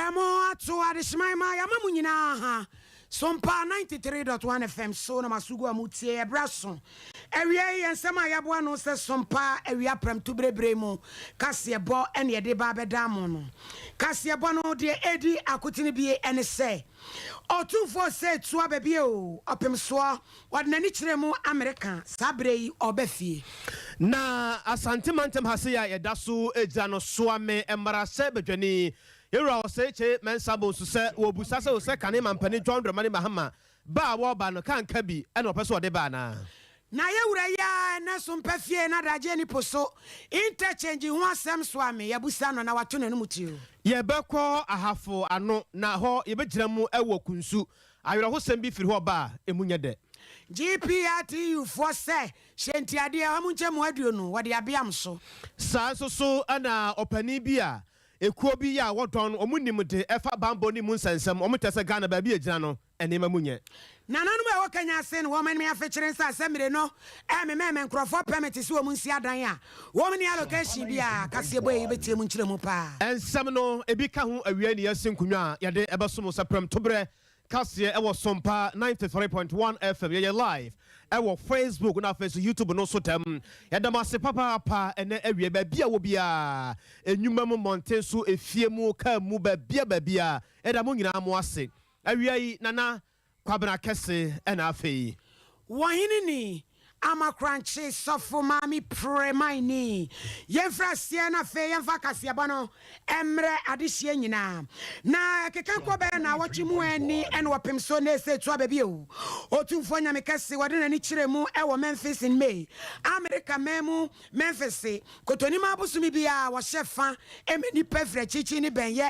Prɛmo ato adehyeman ma yɛama mo nyinaa ha. Sompa 93.1 FM so na maso gu a motie ɛberɛ aso. Awia yi yɛn nsɛm a yɛaboa ano sɛ Sompa awia prɛmto berebere mu kaseɛbɔ ɛne yɛde ba abɛda mo no. Kaseɛbɔ no deɛ ɛdi akotene bie ɛne sɛ Ɔtumfoɔ Osei Tuah Bɛbie o, ɔpem soɔ, ɔde n'ani kyerɛ mu Amerika saa berɛ yi ɔreba fie. Na Asante mantam ha sei a yɛda so gyina no soa me mmarahyɛ badwani Yɛwura Osei Kyei Mensah Bonsu sɛ wɔbusa sɛ osɛ kane mampanin John Dramani Mahama ba a wɔreba no ka nka bi na ɔpɛ sɛ ɔde ba anaa? Na yɛwura yi ara ɛnɛ so mpɛ fie na adagyeɛ ni po so interchange ho asɛm soa me yɛbusa no na wato n'anum tuo. Yɛbɛkɔ Ahafo ano na hɔ yɛbɛgyina mu wɔ Kunsu. Awerɛhosɛm bi firi hɔ ba a, emu nyɛ dɛ. GPRTU foɔ sɛ hyɛ ntiadeɛ ɔha mu nkyɛmu 20 wɔde abeam so. Saa nso so na ɔpanin bi a ekuo bi yɛ a wɔdɔn no, wɔn nim de ɛfa banbɔ ne mu nsɛnsɛm, wɔn kyerɛ sɛ Ghana baabi a egyina no nneɛma mu nyɛ. Nananom a ɛwɔ Kenya ase no wɔn anim afekyere nsa sɛ mmire no ɛmemɛmɛ nkurɔfoɔ permit sɛ wɔn nsi adan a wɔn nni allocation biara, kaseɛbɔ yi bɛtie mu nkyerɛmu paa. Nsɛm no ebi ka ho awiei ne yɛasi nkonnwa a yɛde ɛbɛsom sɛ prɛmtoberɛ kaseɛ ɛwɔ Sompa 93.1 FM. Yɛyɛ live ɛwɔ Facebook na afei nso YouTube no so dɛm. Yɛda mo ase papaapa ɛnɛ awiei baabi a wɔ biara, nnwuma mu, mmɔnten so, efie mu, kaa mu, baabia baabia, yɛda mo nyinaa mo ase. Awia yi, Nana Kwabena Kɛse ɛna afei. Wɔhene ni, Amakorankye Sɔfo Maame Premai ni. Yɛmfiri aseɛ na afei yɛmfa kaseɛbɔ no mmrɛ adehyeɛ nyinaa. Na ɛkeka kɔ bɛyɛ naawɔtwe mu ani ɛna ɔpem so na ɛsɛ tu aba bio. Otumfoɔ Nyame Kɛse wɔde n'ani kyerɛ mu ɛwɔ Memphis in May, Amerika man mu Memphis, Kotonim abosome biara wɔhyɛ fa ma nnipa firi akyirikyiri ne bɛnyɛ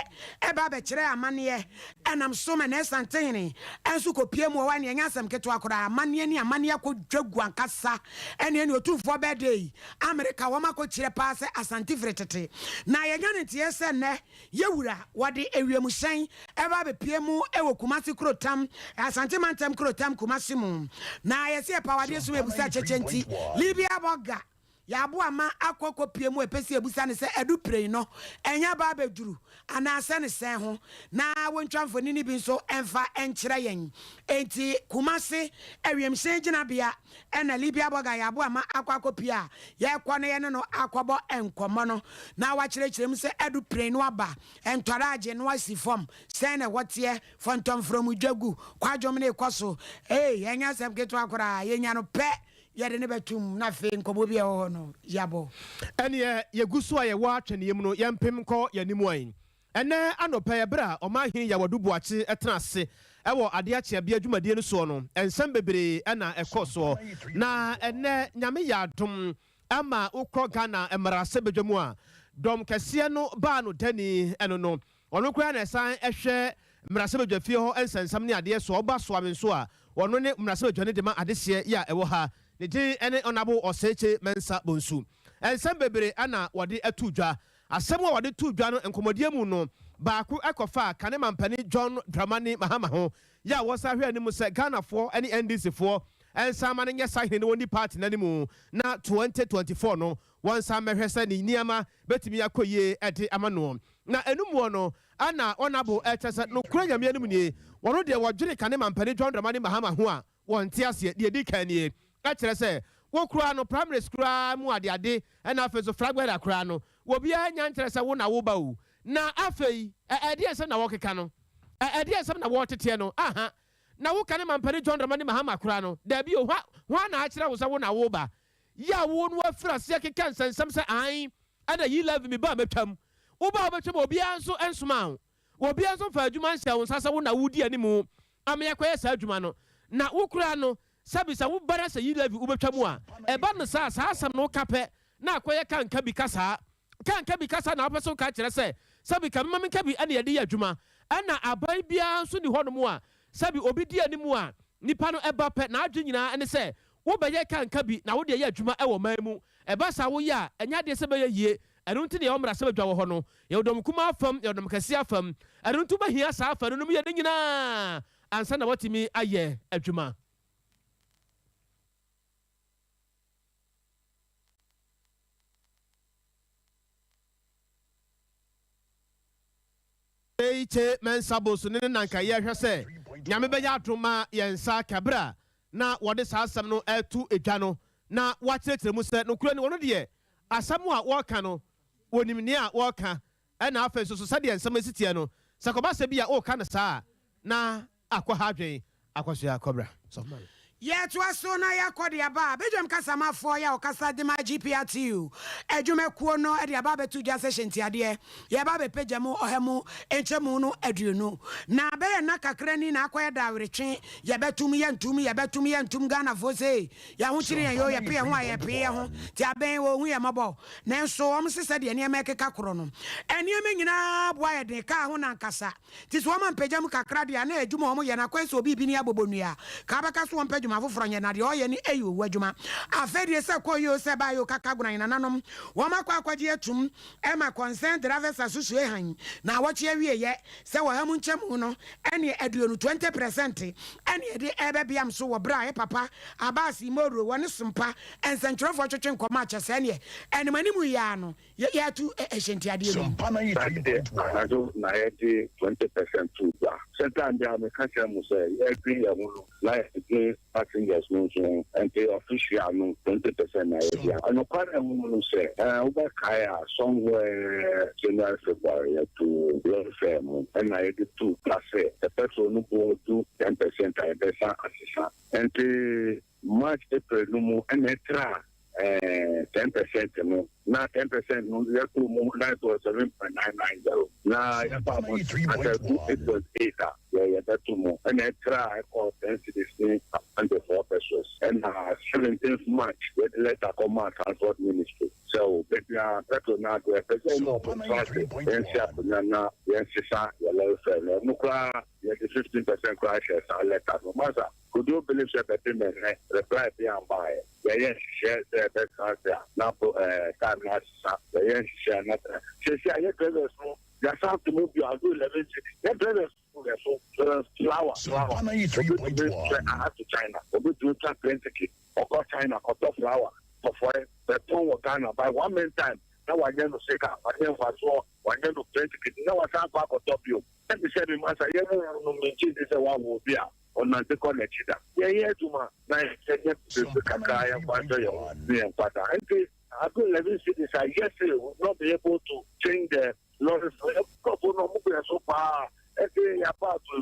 ba bɛkyerɛ amanneɛ. Ɛnam so ma Nɛsantehene nso kɔpue mu wɔ hɔ a ɛneɛ ɛnyɛ asɛm ketewa koraa. Amanneɛ ne amanneɛ akɔdwa gu ankasa. Ɛneɛ ne Otumfoɔ birthday yi, Amerika wɔn akɔkyerɛ paa sɛ Asante firi tete. Na yɛnya ne nteɛ sɛ nnɛ yɛwura wɔde ewiemhyɛn ɛba abɛpue mu wɔ Kumasi kurotam, Asante mantam kurotam Kumasi mu. Na yɛse yɛpaw adeɛ som abusa kyɛkyɛ nti, Libya bɔga. Yɛaboa ma akɔ akɔpue mu a ɛpɛ sɛ yɛbisa no sɛ adu prɛn no ɛnyɛ aba abɛduru anaa sɛ ne sɛn ho na wɔntwa mfoni no bi nso mfa nkyerɛ yɛn. Enti Kumasi awiemhyɛn gyinabea na Libya Bɔga yɛaboa ma akɔ akɔpue a yɛrekɔ na yɛne no akɔbɔ nkɔmmɔ no na wakyerɛkyerɛ mu sɛ adu prɛn no aba, ntɔragye no asi fam, sɛn na ɛhɔ teɛ, fɔntɔmfrɔm dwa gu, kwadwom no rekɔ so. Ei, ɛnyɛ asɛm ketewa koraa, yɛnya no pɛ. Yɛde no bɛtom, na afei nkɔmmɔ bi a ɛwɔ hɔ no, yɛabɔ. Ɛneɛ yɛgu so a yɛwɔ atwɛneɛ mu no, yɛmpem nkɔ yɛn anim ɛ. Ɛnnɛ anɔpa yi, ɛberɛ a Ɔmanhene Yaw Adu Boakye tena ase wɔ adeɛ akyeabea dwumadie no soɔ no, nsɛm bebree na ɛkɔɔ soɔ. Na ɛnnɛ Nyame yɛ adom ama wokɔ Ghana mmarahyɛbadwa mu a, dɔm kɛseɛ no baa no dani ɛno no, Ɔno koraa na ɛsan hwɛ mmarahyɛbadwafie hɔ nsɛnsɛm ne adeɛ so. Ɔba Soame nso a, ɔno ne mmarahyɛbadwa no de ma adehyeɛ yi a ɛwɔ ha. Ne din ne Honourable Oseche Mensah Bonsu. Nsɛm bebree na wɔde too dwa. Asɛm a wɔde too dwa no nkɔmmɔdie mu no, baako kɔfaa kane mampanin John Dramani Mahama ho, yɛ a wɔsan hwɛ anim sɛ Ghanafoɔ ne NDC foɔ nsan ma no nyɛ sahene na wɔnni party no anim na 2024 no wɔnsan mmɛhwɛ sɛ ne nneɛma bɛtumi akɔ yie de ama noɔ. Na ɛno muɔ no, ana ɔnabo ɛkyɛ sɛ nokorɛ Nyame anim nie, wɔno deɛ wɔdwene kane mampanin John Dramani Mahama ho a, wɔnte aseɛ. Deɛ ɛdi kan nie, ɛkyerɛ sɛ wo koraa no primaries koraa mu adeade ɛna afei nso flagbearer koraa no, obiara nnya nkyerɛ sɛ wo na woba o. Na afei, ɛ ɛdeɛn nsɛm na wɔkeka no? Ɛ ɛdeɛn nsɛm na wɔteteɛ no? Aha! Na wo kane mampanin John Dramani Mahama koraa no, daabi o, hwa, hwan na akyerɛ wo sɛ wo na woba? Yɛ a wo no afiri aseɛ keka nsɛnsɛm sɛ aane ɛna yi love me ba a mɛtwam. Wo ba a wobɛtwam a obiara nso nsomaa wo. Obiara nso mfaa adwuma nhyɛɛ wo nsa sɛ wo na wodi animu ama yɛakɔyɛ saa adwuma no. Na wo koraa no sɛbi sɛ wo ba na sɛ yi love wobɛtwa mu a, ɛba no saa a saa asɛm no woka pɛ na akɔyɛ ka nka bi ka saa. Ka nka bi kasa na wopɛ sɛ woka kyerɛ sɛ sɛbi ka mema menka bi ɛna yɛde yɛ adwuma. Ɛna aban biara nso nni hɔnom a sɛbi obi di animu a nipa no ba pɛ n'adwene nyinaa ne sɛ Wobɛyɛ ka nka bi na wode ayɛ adwuma wɔ ɔman mu. Ɛba saa woyɛ a, ɛnyɛ adeɛ sɛ ɛbɛyɛ yie. Ɛno nti na yɛwɔ mmarahyɛbadwa wɔ hɔ no. Yɛwɔ dɔm kumaa fam, yɛwɔ dɔm kɛseɛ afam. Ɛno nti wobɛhia saa afanu no mmienu nyinaa ansa na woatumi ayɛ adwuma. Wei. Osei Kyei Mensah Bonsu ne ne nanka yɛrehwɛ sɛ Nyame bɛyɛ adom ma yɛn nsa aka berɛ a na wɔde saa asɛm no reto dwa no na wɔakyerɛkyerɛ mu sɛ nokorɛ ni wɔno deɛ asɛm a wɔreka no wɔnim nea wɔreka ɛna afei nso so sɛdeɛ nsɛm no si teɛ no sɛ kɔba sɛ bi a woreka no saa a na akɔha adwene akɔsoa kɔbra sɔfo maame. Yɛtoa so na yɛakɔ de aba a, Badwam kasamafoɔ yi a ɔkasa de ma GPRTU adwumakuo no de aba abɛto dwa sɛ hyɛntiadeɛ yɛreba abɛpagya mu ɔha mu nkyɛmu no 20 na bɛyɛ nna kakra ni na akɔyɛ da aweretwe yɛbɛtom yɛntom yɛbɛtom yɛntom Ghanafoɔ sei yɛn ho kyere yɛn yoo yɛpe yɛn ho a yɛpee yɛn ho nti abɛn wɔhu yɛn mmɔbɔ nanso wɔn se sɛdeɛ nneɛma ɛkeka korɔ no nneɛma nyinaa boa yɛ den kaa ho na ankasa Nti sɛ wɔma mpagya mu kakra deɛ a, na adwuma a wɔyɛ no akɔyɛ sɛ obi rebini abobɔ nnua. Ka bɛka so wɔmpɛ adwuma foforɔ nyɛ, na deɛ ɔyɛ no yɛ owu adwuma. Afei deɛ sɛ kɔ yoo sɛ ba yoo kaka gona nananom wɔn akɔ akɔgye atum ma Concerned Drivers Associahan naawɔtwe awieɛ sɛ wɔ ha mu nkyɛmu no ɛneɛ 20, 20 percent, ɛne yɛde ɛrebɛbeam so wɔ berɛ a yɛ papa Abass Imoro wɔ ne sompa nsɛntwerɛfoɔ twetwe nkɔmmɔ a kyɛsɛ ɛneɛ anim anim yi ara no Yɛatu hyɛntiadeɛ no mu. Saturday anadwo na yɛde 20% too dwa. Sɛ time biara meka kyerɛ mo sɛ yɛredwen yɛn ho no na yɛdwen passengers no nso ho nti official no 20% na yɛde a. Nokware a ɛwɔ mu no sɛ wobɛkae a somewhere January February yɛtoo lorry fare mu ɛna yɛde too dwa sɛ sɛ petrol no boɔ du 10% a yɛbɛsan asesa. Nti March, April no mu na ɛtraa 10% no, na 10% no yɛtoo mu na it was 7.990, na yɛba abɔnten asɛ ɛdu 8.8 a yɛ yɛbɛto mu, ɛna ɛtraa ɛkɔɔ 10 cedis ne 24 pesewas. Ɛna 17th March yɛde letter kɔmaa Transport Ministry sɛ o baabi a petrol no ado yɛpɛ sɛ wɔma wɔn ntra ase yɛnsi akonnwa na yɛnsesa yɛ lorry fare no, ɛno koraa yɛde 15% koraa hyɛɛ saa letter no. Masa. Could you believe sɛ bɛpem ɛnnɛ reply bi ambaeɛ. Yɛyɛ nhyehyɛɛ sɛ yɛbɛtena ase a na po ɛɛ time no asesa. Yɛyɛ nhyehyɛɛ a na time seesei a yɛ drivers no yɛasan ato mu bio ado 11 cedis. Yɛ drivers no yɛ so flower flower obetumi hwɛ aha to China obetumi twa plane ticket ɔkɔ China kɔtɔ flower kɔfɔɛ bɛtɔn wɔ Ghana by one main time na wanyɛ no sika wanyɛ mfasoɔ wanyɛ no plane ticket na wasan akɔ akɔtɔ bio. Ɛte sɛ me masa yɛwoo no menngye nni sɛ wawo obi a ɔnnante kɔ n'akyi da. Yɛnyɛ adwuma na yɛnyɛ biribi kakra yɛmfa nhwɛ yɛn ho ne yɛn nkwadaa. Nti ado 11 cedis a yɛse we will not be able to change the lorry fare. Nkurɔfoɔ no wɔn gu yɛn so paa. Nti yɛaba to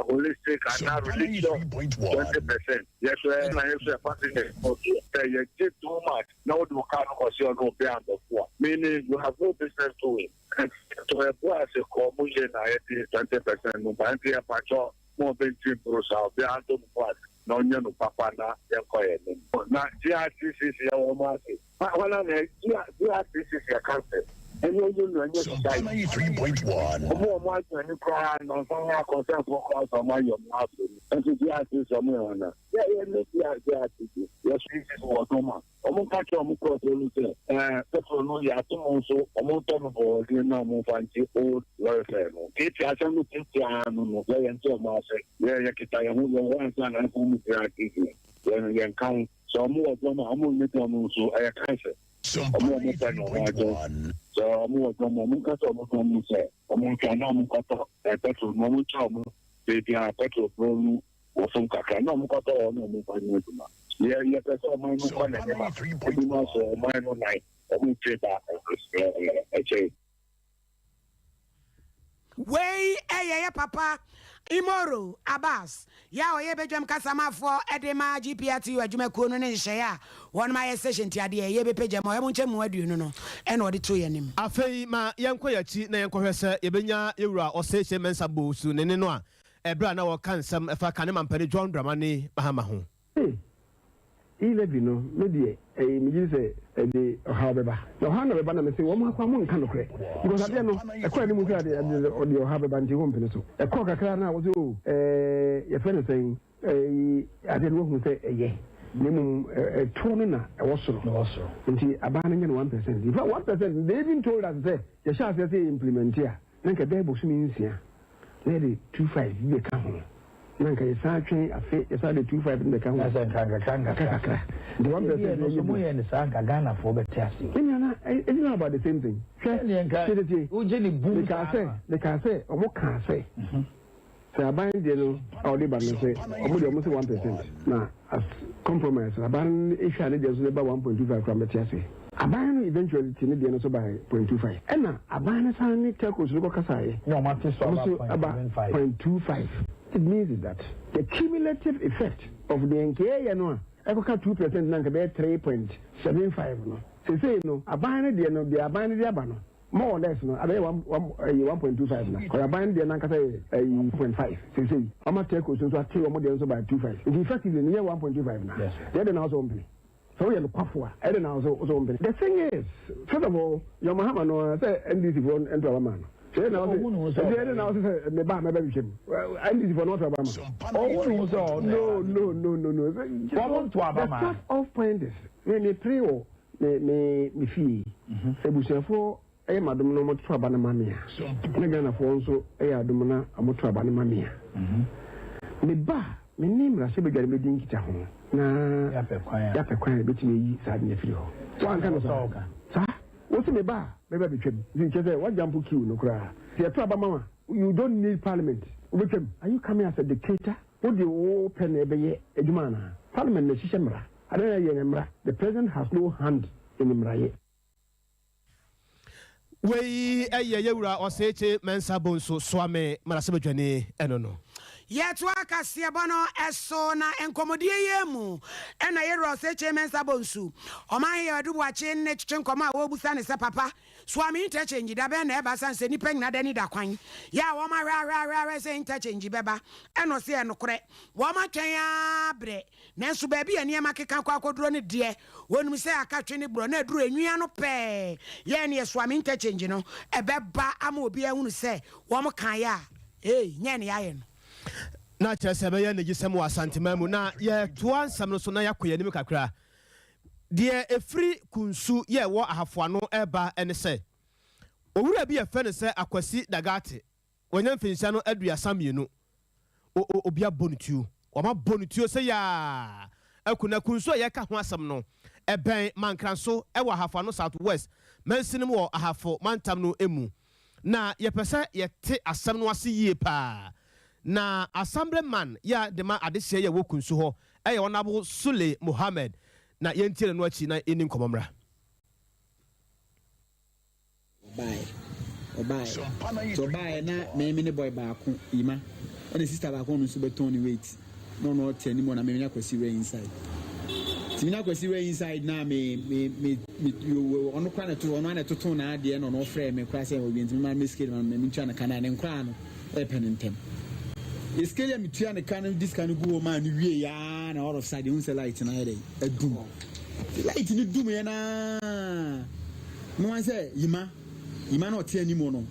holistic anaa religious 20%. Yɛhwɛ na yɛhwɛ passengers no so sɛ yɛgye too much na wode wo car no kɔhyɛ ɔne obi ambɛfo a, meaning you have no business doing. Nti yɛtɔ yɛn bo ase kɔɔ mu yie na yɛde 20% no ba. Nti yɛpakyɛ mo obi nti mboro saa, obiara ntɔ ne mu ase na ɔnyɛ no papa na yɛnkɔ yɛn anim. Na GRTCC yɛwɔ wɔn ase. Hwana na GRTCC yɛ council, ɛnyɛ union, ɛnyɛ society. Wɔn a wɔn adwene koraa nansa yɛ akɔnsɛnfoɔ koraa sɛ wɔn ayɛ wɔn afro mu. Nti GRTCC wɔn yɛ hwana? Yɛ yɛ ne GRTCC. Yɛ so wɔ dɔm a wɔn nka kyerɛ wɔn nkurɔfoɔ no sɛ petrol no yɛ ato mu nso wɔn ntɔ no bɔɔden na wɔn mfa nkye old lorry fare no. Tietia asɛm no tietia no no yɛ yɛn nte wɔn ase. Yɛ yɛkita yɛn ho yɛn ho ansa na ɛfɔm mu GRTC yɛn yɛn ka ho. Sɛ wɔn wɔ dɔm a wɔn nyɛ dɔm nso ɛyɛ kansa. Wɔn a wɔn pɛ no wɔn adwene. Sɛ wɔn wɔ dɔm a wɔn nka sɛ wɔn dɔm no sɛ wɔn ntwa na wɔn nkɔtɔ petrol no wɔn nkyɛ wɔn beebi a petrol bro no wɔ fam kakra na wɔn kɔtɔ hɔ na wɔn mfa nyɛ adwuma. Yɛ yɛpɛ sɛ ɔman no kɔ n'anim a ebi mu asɔ ɔman no nan wɔn ntwe ba ɛkyɛn. Wei ɛyɛ yɛ papa Imoro Abbas yɛ a ɔyɛ badwam kasamafoɔ de ma GPRTU adwumakuo no ne nhyehyɛeɛ a wɔnom ayɛ sɛ hyɛntiadeɛ yɛbɛpagya mu ɔha mu nkyɛmu 20 no ɛna ɔde to yɛn anim. Afei ma yɛnkɔ yɛn akyi na yɛnkɔhwɛ sɛ yɛbɛnya yɛn wura Osei Kyei Mensah Bonsu ne ne no a ɛberɛ a na wɔreka nsɛm ɛfa kane mampanin John Dramani Mahama ho. Ei, E-levy no, me deɛ, ɛyi, megye di sɛ ɛde ɔhaw bɛba. Na ɔhaw na bɛba na mese wɔn akɔ a monka nokorɛ. Because adeɛ no, ɛkɔ anim sɛ adeɛ, adeɛ, ɔde ɔhaw bɛba nti wompene so. Ɛkɔɔ kakra na wɔse oh, ɛɛ, yɛfrɛ no sɛn, ɛyi, adeɛ no wahu sɛ ɛyɛ. Na mmom, ɛtoɔ no na ɛwɔ soro. Nti aban no nyɛ no 1%. In fact, 1%, they even told us sɛ yɛhyɛ aseɛ sɛ yɛ implement a, na nka ɛbɛyɛ bosome 6 na yɛde 2.5 bi bɛka ho. Na nka yɛsan twɛn afe, yɛsan de 2.5 no bɛka ho. Na sɛ nka nkakra nkakra. Kakra. Nti 1% no yɛ no yɛ no saa nka Ghanafoɔ bɛte ase. Me nua na it's not about the same thing. Hwɛ, tie tie. Wogye ne boom saa. Mekaa sɛ, mekaa sɛ, ɔmo kaa sɛ, sɛ aban deɛ no a ɔde ba no sɛ, ɔmo deɛ ɔmo sɛ 1% na as compromise aban no ehwɛ a ne deɛ nso ne ba 1.25 koraa mɛte ase. Aban no eventually te ne deɛ no so by 0.25. Ɛna aban no san ne telcos no kɔ kasaeɛ. Na ɔmo ate so aba 0.25. It means is that the cumulative effect of deɛ nka yɛyɛ no a ɛkɔka 2% na nka bɛyɛ 3.75 no, seesei no aban no deɛ no, deɛ aban no de aba no, more or less no abɛyɛ one one ɛyi 1.25 na kɔyɛ aban no deɛ nankasa yɛ ɛyi 0.5. Seesei ɔma telcos nso ate wɔn deɛ nso by 25, nti effectively no yɛ 1.25 na deɛ ɛde na ɔsɛ wɔn mpene. Sɛ woyɛ nokwafo a, ɛde na ɔsɛ wɔn mpene. The thing is, first of all, John Mahama no ara sɛ NDC foɔ nto aba maa no. Sɛ na ɔsɛ ɛdi ɛde na ɔsɛ sɛ me ba mɛbɛ hwehwɛ mu. NDC foɔ no ɔto aba ma. Ɔhu ne ho sɛ ɔno. No, no, no, no, no. Wɔn nto aba ma. The start off point is me me pere wɔ me me me fie. Sɛ abusuafoɔ ɛyɛ m'adom na wɔto aba no ma me a, na Ghanafoɔ nso ɛyɛ adom na wɔto aba no ma me a, me ba me ne mmarahyɛbadwa no bɛdi nkitaho na yɛapɛ kwan a yɛbɛtumi ayi saa ade no afiri hɔ. Woanka no saa? Saa. Wo se me ba a, mɛba bɛtwam. Nti kyerɛ sɛ woajump queue no koraa. Sɛ yɛto aba ma wo a, you don't need parliament. Wobɛtwam. Are you coming as a dictator? Wode wo pɛ na ɛbɛyɛ adwuma anaa? Parliament na ɛhyehyɛ mmara. Adan a ɛyɛ no mmara. The president has no hand in mmarayɛ. Wei yɛ yɛwura Ɔseekye Mensah Bonsu Soame mmarahyɛbadwani ɛno no. Yɛtoa kaseɛbɔ no so na nkɔmmɔdie yi mu na yɛwura Ɔseekye Mensah Bonsu, Ɔmanhene Adu Boakye ne twetwe nkɔmmɔ a wɔrebusa no sɛ, Papa, Soame interchange da bɛn na ɛba sane sɛ nnipa nyina da ni da kwan yɛ a wɔn ahwɛ ahwɛ ahwɛ ahwɛ sɛ interchange bɛba? Ɛna ɔse ɛnokorɛ wɔn atwɛn ara brɛ. Nanso baabi a nneɛma keka kɔ akɔduro no deɛ, wɔnim sɛ aka twe ne borɔ na aduru enwia no pɛɛ. Yɛn ne yɛsoa me interchange no, ɛbɛba ama obiara ahunu sɛ wɔn kaeɛ a, ei, nyɛ ne yɛayɛ no. Na kyerɛ sɛ ɛbɛyɛ anigyesɛm wɔ Asanteman mu. Na yɛtoa nsɛm no so na yɛakɔ yɛn anim kakra. Deɛ ɛfiri Kunsu yɛ ɛwɔ Ahafo ano reba ne sɛ, owura bi a yɛfrɛ no sɛ Akwasi Dagate, Wanya mfinhyia no 32. O o obi abɔ no tuo. Wɔabɔ no tuo sɛ yaa. Aku na Kunsu a yɛreka ho asɛm no, ɛbɛn Mankranso wɔ Ahafo Ano South West mansin mu wɔ Ahafo mantam no mu. Na yɛpɛ sɛ yɛte asɛm no ase yie paa. Na Assemblyman yi a de ma adehyeɛ yi a ɛwɔ Kunsu hɔ yɛ Honourable Sule Mohammed. Na yɛntie no no akyi na yɛnni nkɔmmɔ mmra. Ɔbaeɛ, ɔbaeɛ, nti ɔbaeɛ na me me ne boy baako, Yima, ɛna sister baako ɔno nso bɛtɔn ne weight na ɔno ɔte anim hɔ na me me ne Akwasi wura inside. Nti me ne Akwasi wura inside na me me me me ɔno koraa na ɛto ɔno ara na ɛtoto n'adeɛ na ɔno ɔfrɛɛ me koraa sɛ ɔwie nti me ma me scale ma me mentua ne ka na ne nkoraa no ɛɛpɛ no ntɛm. Scale a metua ne ka no de sika no gu hɔ maa no wie yaa na all of sudden wohu sɛ light no ayɛ dɛ adum. Light no dum yɛ naa. Mo wan sɛ Yima, Yima na ɔte anim hɔ no.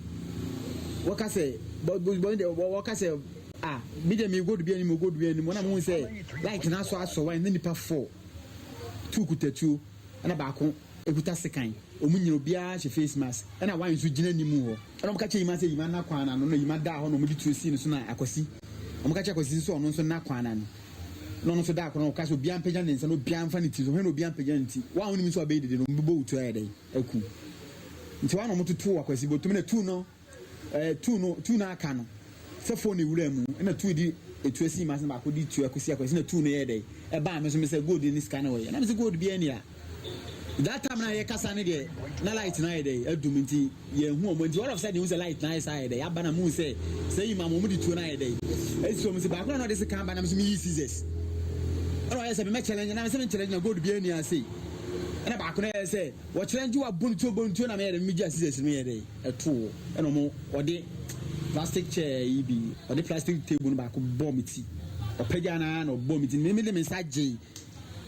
Wɔka sɛ, bɔ bɔ deɛ wɔka sɛ ah, bi deɛ mi gold bi anim, gold bi anim. Wɔn na mo hu sɛ light no asɔ asɔ wan na nipa four, two kuta tuo ɛna baako ekuta sekan. Wɔn nyina obiara hyɛ face mask ɛna wan nso gyina anim hɔ. Ɛna wɔn ka kyerɛ Yima sɛ Yima nna kwan ano na Yima daa hɔ na wɔn de tuo sii ne so na Akwasi, wɔn ka kyerɛ Akwasi nso ɔno nso nna kwan ano. Na ɔno nso da koro no ɔka sɛ obiara mpagya ne nsa na obiara mfa ne ti so. Hwɛ na obiara mpagya ne ti. Wo a wonim sɛ ɔbɛyɛ dede no, wɔbɛbɔ wo tuo ayɛ dɛn? Aku. Nti hɔ a na wɔtotoo Akwasi botom na tuu no, ɛɛ tuu no, tuu no aka no sɛ fon na ewura mu. Ɛna tuu de etuo sii m'ase na baako de tuo akɔsi Akwasi na tuu no yɛɛ dɛn? Ɛbaa me so me sɛ gold ne sika na wɔyɛ. Na me sɛ gold biara ni ha. That time na yɛkasa no deɛ na light no ayɛ dɛn? Adum nti. Yɛnhu wɔn nti all of sudden yɛhu sɛ light no ayɛ sɛ ayɛ dɛ aba na muhu sɛ sɛ yi ma wɔn de tuo no ayɛ dɛ esi wɔn si baako na ɔde sekan ba na me yi scissors ɛna ɔyɛ sɛ mɛmɛ challenge na mesɛ me challenge na gold bi ani ase ɛna baako na yɛ sɛ wɔ challenge wa bɔ ne tuo bɔ ne tuo na meyɛ dɛ me gya scissors no yɛ dɛ ɛto ɛna wɔn ɔde plastic chair yi bi ɔde plastic table no baako bɔ me ti ɔpɛgya na na ɔbɔ me ti me de me nsa gye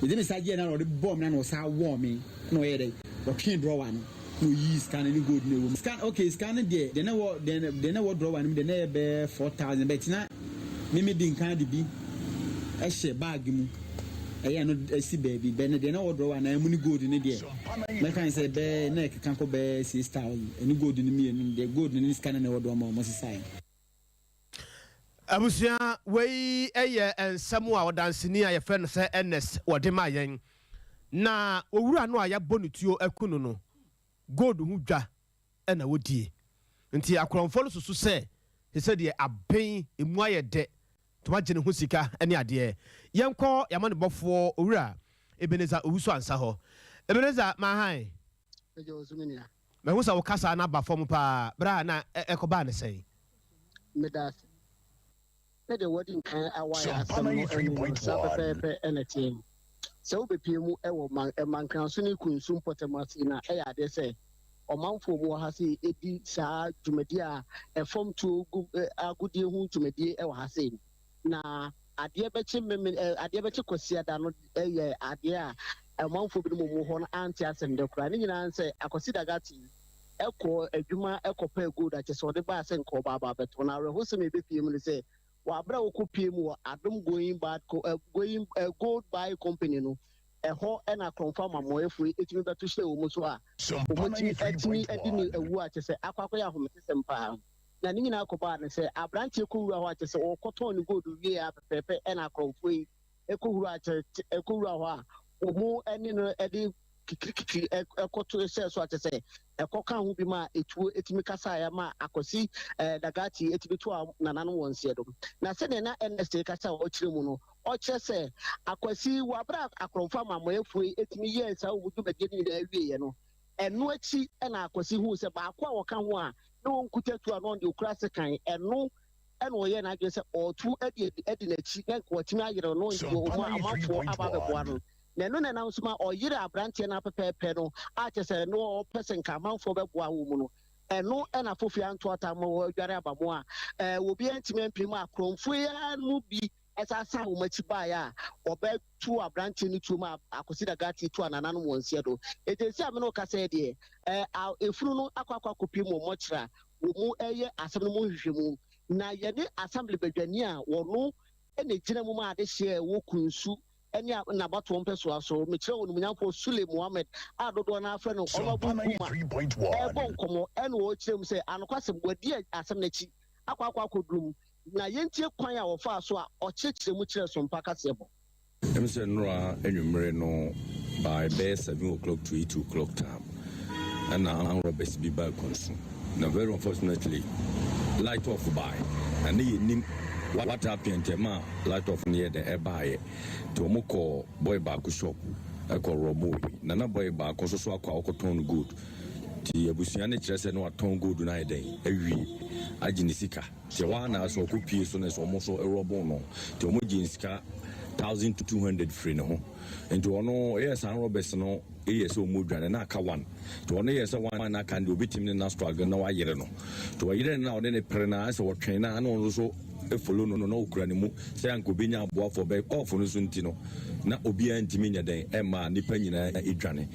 me de me nsa gye na ɔde bɔ me na ɔsa wɔ me ɛna ɔyɛ dɛ ɔtwe drawer no. Na oyii sika no ne gold no a ɛwɔ mu. Sika okay sika no deɛ deɛ na ɛwɔ deɛ deɛ na ɛwɔ drawer no mu deɛ na ɛyɛ bɛyɛ 4,000 but na me me di nkan de bi ɛhyɛ bag mu ɛyɛ no ɛsi baabi bɛ no deɛ na ɛwɔ drawer na ɛmu ne gold no deɛ mɛka ne sɛ bɛyɛ na ɛkeka kɔ bɛyɛ 6,000 ɛne gold no mmienu deɛ gold no ne sika no na ɛwɔ drawer mu a wɔn sesaeɛ. Abusua, wei yɛ nsɛm a ɔdanseni a yɛfrɛ no sɛ Ernest wɔde maa yɛn. Na owura no a yɛabɔ ne tuo aku no no, gold ho dwa na wodie. Nti akorɔmfoɔ no susu sɛ te sɛ deɛ aben, emu ayɛ dɛ, nti wɔagye ne ho sika ne adeɛ. Yɛnkɔ yɛn amanebɔfoɔ Owura Ebenezer Owusu Ansah hɔ. Ebenezer, Mahan. Megye wo so me nua. Mahu sɛ wo kasa no aba fam paa, berɛ a na ɛkɔbaa no sɛn? Meda ase. Sɛdeɛ wɔadi nkan awae asɛm no anim no, saa pɛpɛɛpɛ na ɛteɛ. Sɛ wobɛpue mu wɔ Mankraso ne Kunsu mpɔtam ase no a, ɛyɛ adeɛ sɛ ɔmanfoɔ a wɔwɔ ha sei di saa dwumadie a ɛfam tuo gu agodie ho dwumadie wɔ ha sei. Na adeɛ bɛkye Memen ɛ adeɛ bɛkye Kwasiada no yɛ adeɛ a ɔmanfoɔ binom a wɔwɔ hɔ no ante asɛm dɛ koraa. Ne nyinaa ne sɛ Akwasi Dagati kɔɔ adwuma kɔpɛɛ gold a kyerɛ sɛ ɔde baa sɛ nka ɔba aba abɛtɔn. Na awerɛhosɛm a ɛbɛpue mu ne sɛ wɔ aberɛ a wɔkɔpue mu wɔ Adom Going Bad Co ɛ Going ɛ Gold Buy Company no, ɛhɔ na akorɔmfoɔ amammɔeɛfoɔ yi tumi bɛto hyɛɛ wɔn so a wɔtumi atumi adi no awu a kyerɛ sɛ akɔ akɔyɛ ahometesɛm paa. Na ne nyinaa kɔbaa no sɛ aberanteɛ kɔwura hɔ a kyerɛ sɛ ɔrekɔtɔn ne gold wieɛ ara pɛpɛɛpɛ na akorɔmfoɔ yi kɔwura kyerɛ kɔwura hɔ a wɔn ne no de kikirikikiri kɔto hyɛɛ so a kyerɛ sɛ ɛkɔka ho bi ma etuo tumi kasaeɛ ma Akwasi Dagati tumi toa nananom wɔn nseɛ do. Na sɛdeɛ na Ernest rekasa a ɔkyerɛ mu no, ɔkyerɛ sɛ Akwasi wɔ aberɛ a akorɔmfoɔ amammɔeɛfoɔ yi tumi yɛɛ saa wɔn dwumadie no nyinaa wieeɛ no, ɛno akyi na Akwasi huu sɛ baako a ɔka ho a na ɔnkuta tuo a na ɔno deɛ ɔkura sekan, ɛno na ɔyɛɛ n'adwene sɛ ɔretu adi adi n'akyi na nka watumi ayere no nti wɔn amanfoɔ aba abɛboa no. Na ɛno na ɛnam so ma ɔyeree aberanteɛ no ara pɛpɛɛpɛ no a kyerɛ sɛ na ɔpɛ sɛ nka amanfoɔ bɛboa wɔ mu no. Ɛno na Fofie anto ata ma wɔadware aba mu a obiara antumi ampue mu a akorɔmfoɔ yi ara mu bi san san wɔn akyi baeɛ a wɔbɛtoo aberanteɛ no tuo ma Akwasi Dagati too anananom wɔn nseɛ do. Enti seesei a me ne wo kasa yi deɛ, efunu no akɔ akɔ akɔpue mu wɔ mɔkyere a wɔreyɛ asɛm no mu nhwehwɛmu. Na yɛne Assembly badwani a wɔno na ɛgyina mu ma adehyeɛ a ɛwɔ Kunsu ne n'abatoɔ mpɛsoa so, mekyerɛ Onimuonyamfoɔ Sule Mohammed a dodoɔ no ara frɛ no Honourable Kuma, rebɔ nkɔmmɔ ɛna ɔrekyerɛ mu sɛ anokwasɛm wadi asɛm no akyi akɔ akɔ akɔduru mu. Na yɛntie kwan a ɔfaa so a ɔkyerɛkyerɛ mu kyerɛɛ Sompa kaseɛbɔ. Ɛm sɛ nnora anwummere no by bɛyɛ 7 o'clock to 8 o'clock time ɛna armed robbers bi baa Kunsu, na very unfortunately light off bae, na ne yɛnim what happened nti ɛma light off no yɛ dɛn ɛbaeɛ. Nti wɔn kɔ boy baako shop ɛkɔ rob bi, na na boy baako nso so akɔ a ɔkɔtɔn no gold. Nti abusua no kyerɛ sɛ na watɔn gold no ayɛ dɛn awie agye ne sika. Nti ɛhɔ ara na sɛ ɔkɔ pie so no sɛ ɔmo nso rob no, nti ɔmo gye sika 1200 firi ne ho. Nti ɔno yɛ saa robbers no yɛ sɛ ɔmo dwane na aka one, nti ɔno yɛ sɛ one na aka no deɛ obetumi ne na struggle na wayere no. Nti ɔyere no na ɔde ne pere na sɛ ɔtwɛn na na ɔno nso follow no na ɔkura ne mu sɛ anka obenya aboafoɔ bɛ off no so. Nti no na obiara ntumi nyɛ dɛn ɛma nipa nyinaa edwane.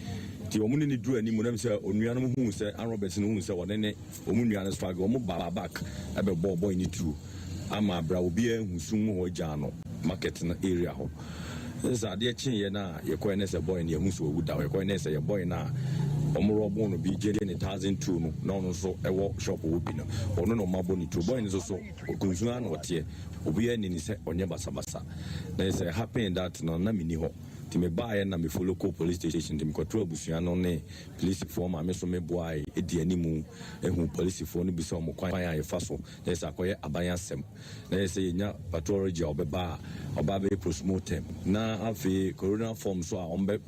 Nti ɔmo ne ne duru anim nam sɛ onuanom hu sɛ robbers no hu sɛ ɔne ne wɔn nua no struggle, wɔn ba back ɛbɛbɔ boy ne tuo ama abira obiara ehu sum mu hɔ gyaa no market no area hɔ. Sɛ adeɛ kyeeɛ no a yɛkɔɛ ne sɛ boy no yɛhu sɛ wawu da hɔ. Yɛkɔɛ ne sɛ yɛ boy no a wɔn rob no bi gye ne 1200 no na ɔno nso ɛwɔ shop wɔ bi no, ɔno na ɔmo abɔ ne tuo. Boy no nso so Kunsu ara na ɔteɛ, obiara ni ne sɛ ɔnyɛ basabasa. Na sɛ happen that no na menni hɔ, nti mebaeɛ na me follow kɔ police station. Nti mekɔto abusua no ne polisifoɔ ma me so meboae di animu ehu polisifoɔ no bisa wɔn kwan a yɛfa so na yɛ sɛ akɔyɛ aban asɛm na yɛ sɛ yɛnya pathology a ɔbɛba a ɔba bɛyɛ postmortem, na afei coroner form so a wɔn bɛ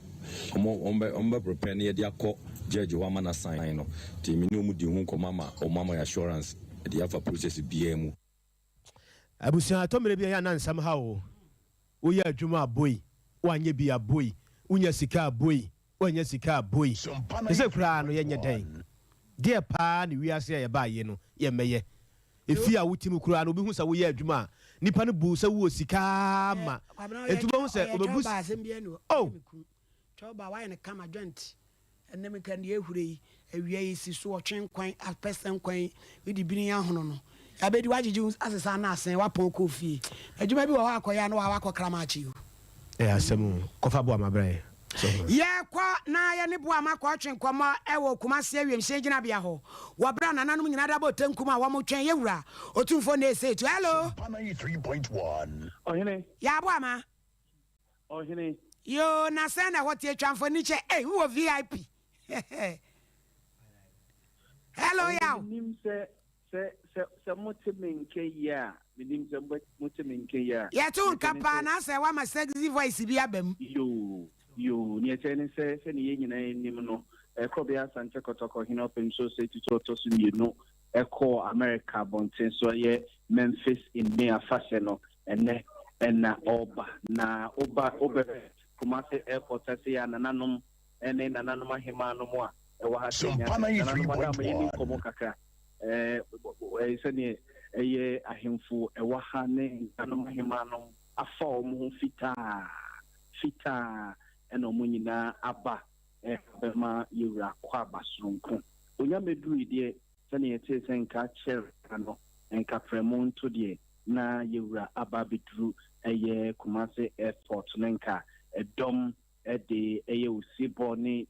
wɔn bɛ wɔn bɛ prepare na yɛde akɔ judge hɔ ama na sign no. Nti me ne wɔn di ho nkɔmɔ ama wɔn ama yɛ assurance de afa process biara mu. Abusua, ɛtɔ mmerɛ bi a ɛyɛ a na nsɛm ha o. Woyɛ adwuma a boi, woanyɛ bi a boi, wonya sika a boi, woanya sika a boi. Te sɛ koraa no yɛnyɛ dɛn? Deɛ paa ne wiase a yɛbaa yi no yɛmmɛyɛ. Efie a wote mu koraa no obi hu sɛ woyɛ adwuma a, nipa no bu sɛ wowɔ sika ma. Enti wobɛhu sɛ ɔbɛbu oh. Twɛw ba wayɛ no kama joint ɛnɛ meka deɛ ehura yi awia yi si so ɔtwe nkwan apɛsɛ nkwan yi wodi bini ahono no yabɛdi wagyegye wo asesa na asɛn wapɔn kɔ fie adwuma bi wɔ hɔ akɔyɛ a na wakɔ kramakye o. Ɛyɛ asɛm o, kɔfa boa ma brɛ. Yɛkɔ na yɛne Boama kɔtwe nkɔmmɔ wɔ Kumasi awiemhyɛn gyinabea hɔ wɔ berɛ a nananom nyinaa de abɔ tankum a wɔtwɛn yɛn wura Otumfoɔ Nese Etu. Hello. Ɔhene. Yaa Boama. Ɔhene. Yoo, na sɛn na ɛhɔ teɛ? Twa mfoni kyɛ. Ei, wowɔ VIP. Hello, Yaw. Menim sɛ sɛ sɛ sɛ mote me nka yie a, menim sɛ mobɛ mote me nka yie a. Yɛte wo nka paa na asɛ woama sexy voice bi aba mu. Yoo, yoo, nea ɛkyerɛ ne sɛ, sɛnea yɛn nyinaa nim no, Korɔbea Asante Kɔtɔkɔ Hene Ɔpem Sose Tutu Ɔtɔ So Mmienu kɔɔ Amerika abɔnten so ɛyɛ Memphis in May afahyɛ no, ɛnnɛ na ɔreba. Na woba wobɛhwɛ Kumasi Airport ase a nananom ne nananom ahemmaa nom a ɛwɔ ha sɛ nya nananom ada ama yɛni nkɔmmɔ kakra ɛɛ sɛdeɛ ɛyɛ ahemfo ɛwɔ ha ne nananom ahemmaa nom afa wɔn ho fitaa fitaa ɛna wɔn nyinaa aba ɛbɛma yɛwura kɔ aba soronko. Onya mɛdurui deɛ sɛdeɛ yɛtee sɛ nka kyɛre no nka prɛmo nto deɛ na yɛwura aba abɛduru ɛyɛ Kumasi airport no nka ɛdɔm de ɛyɛ osebɔ ne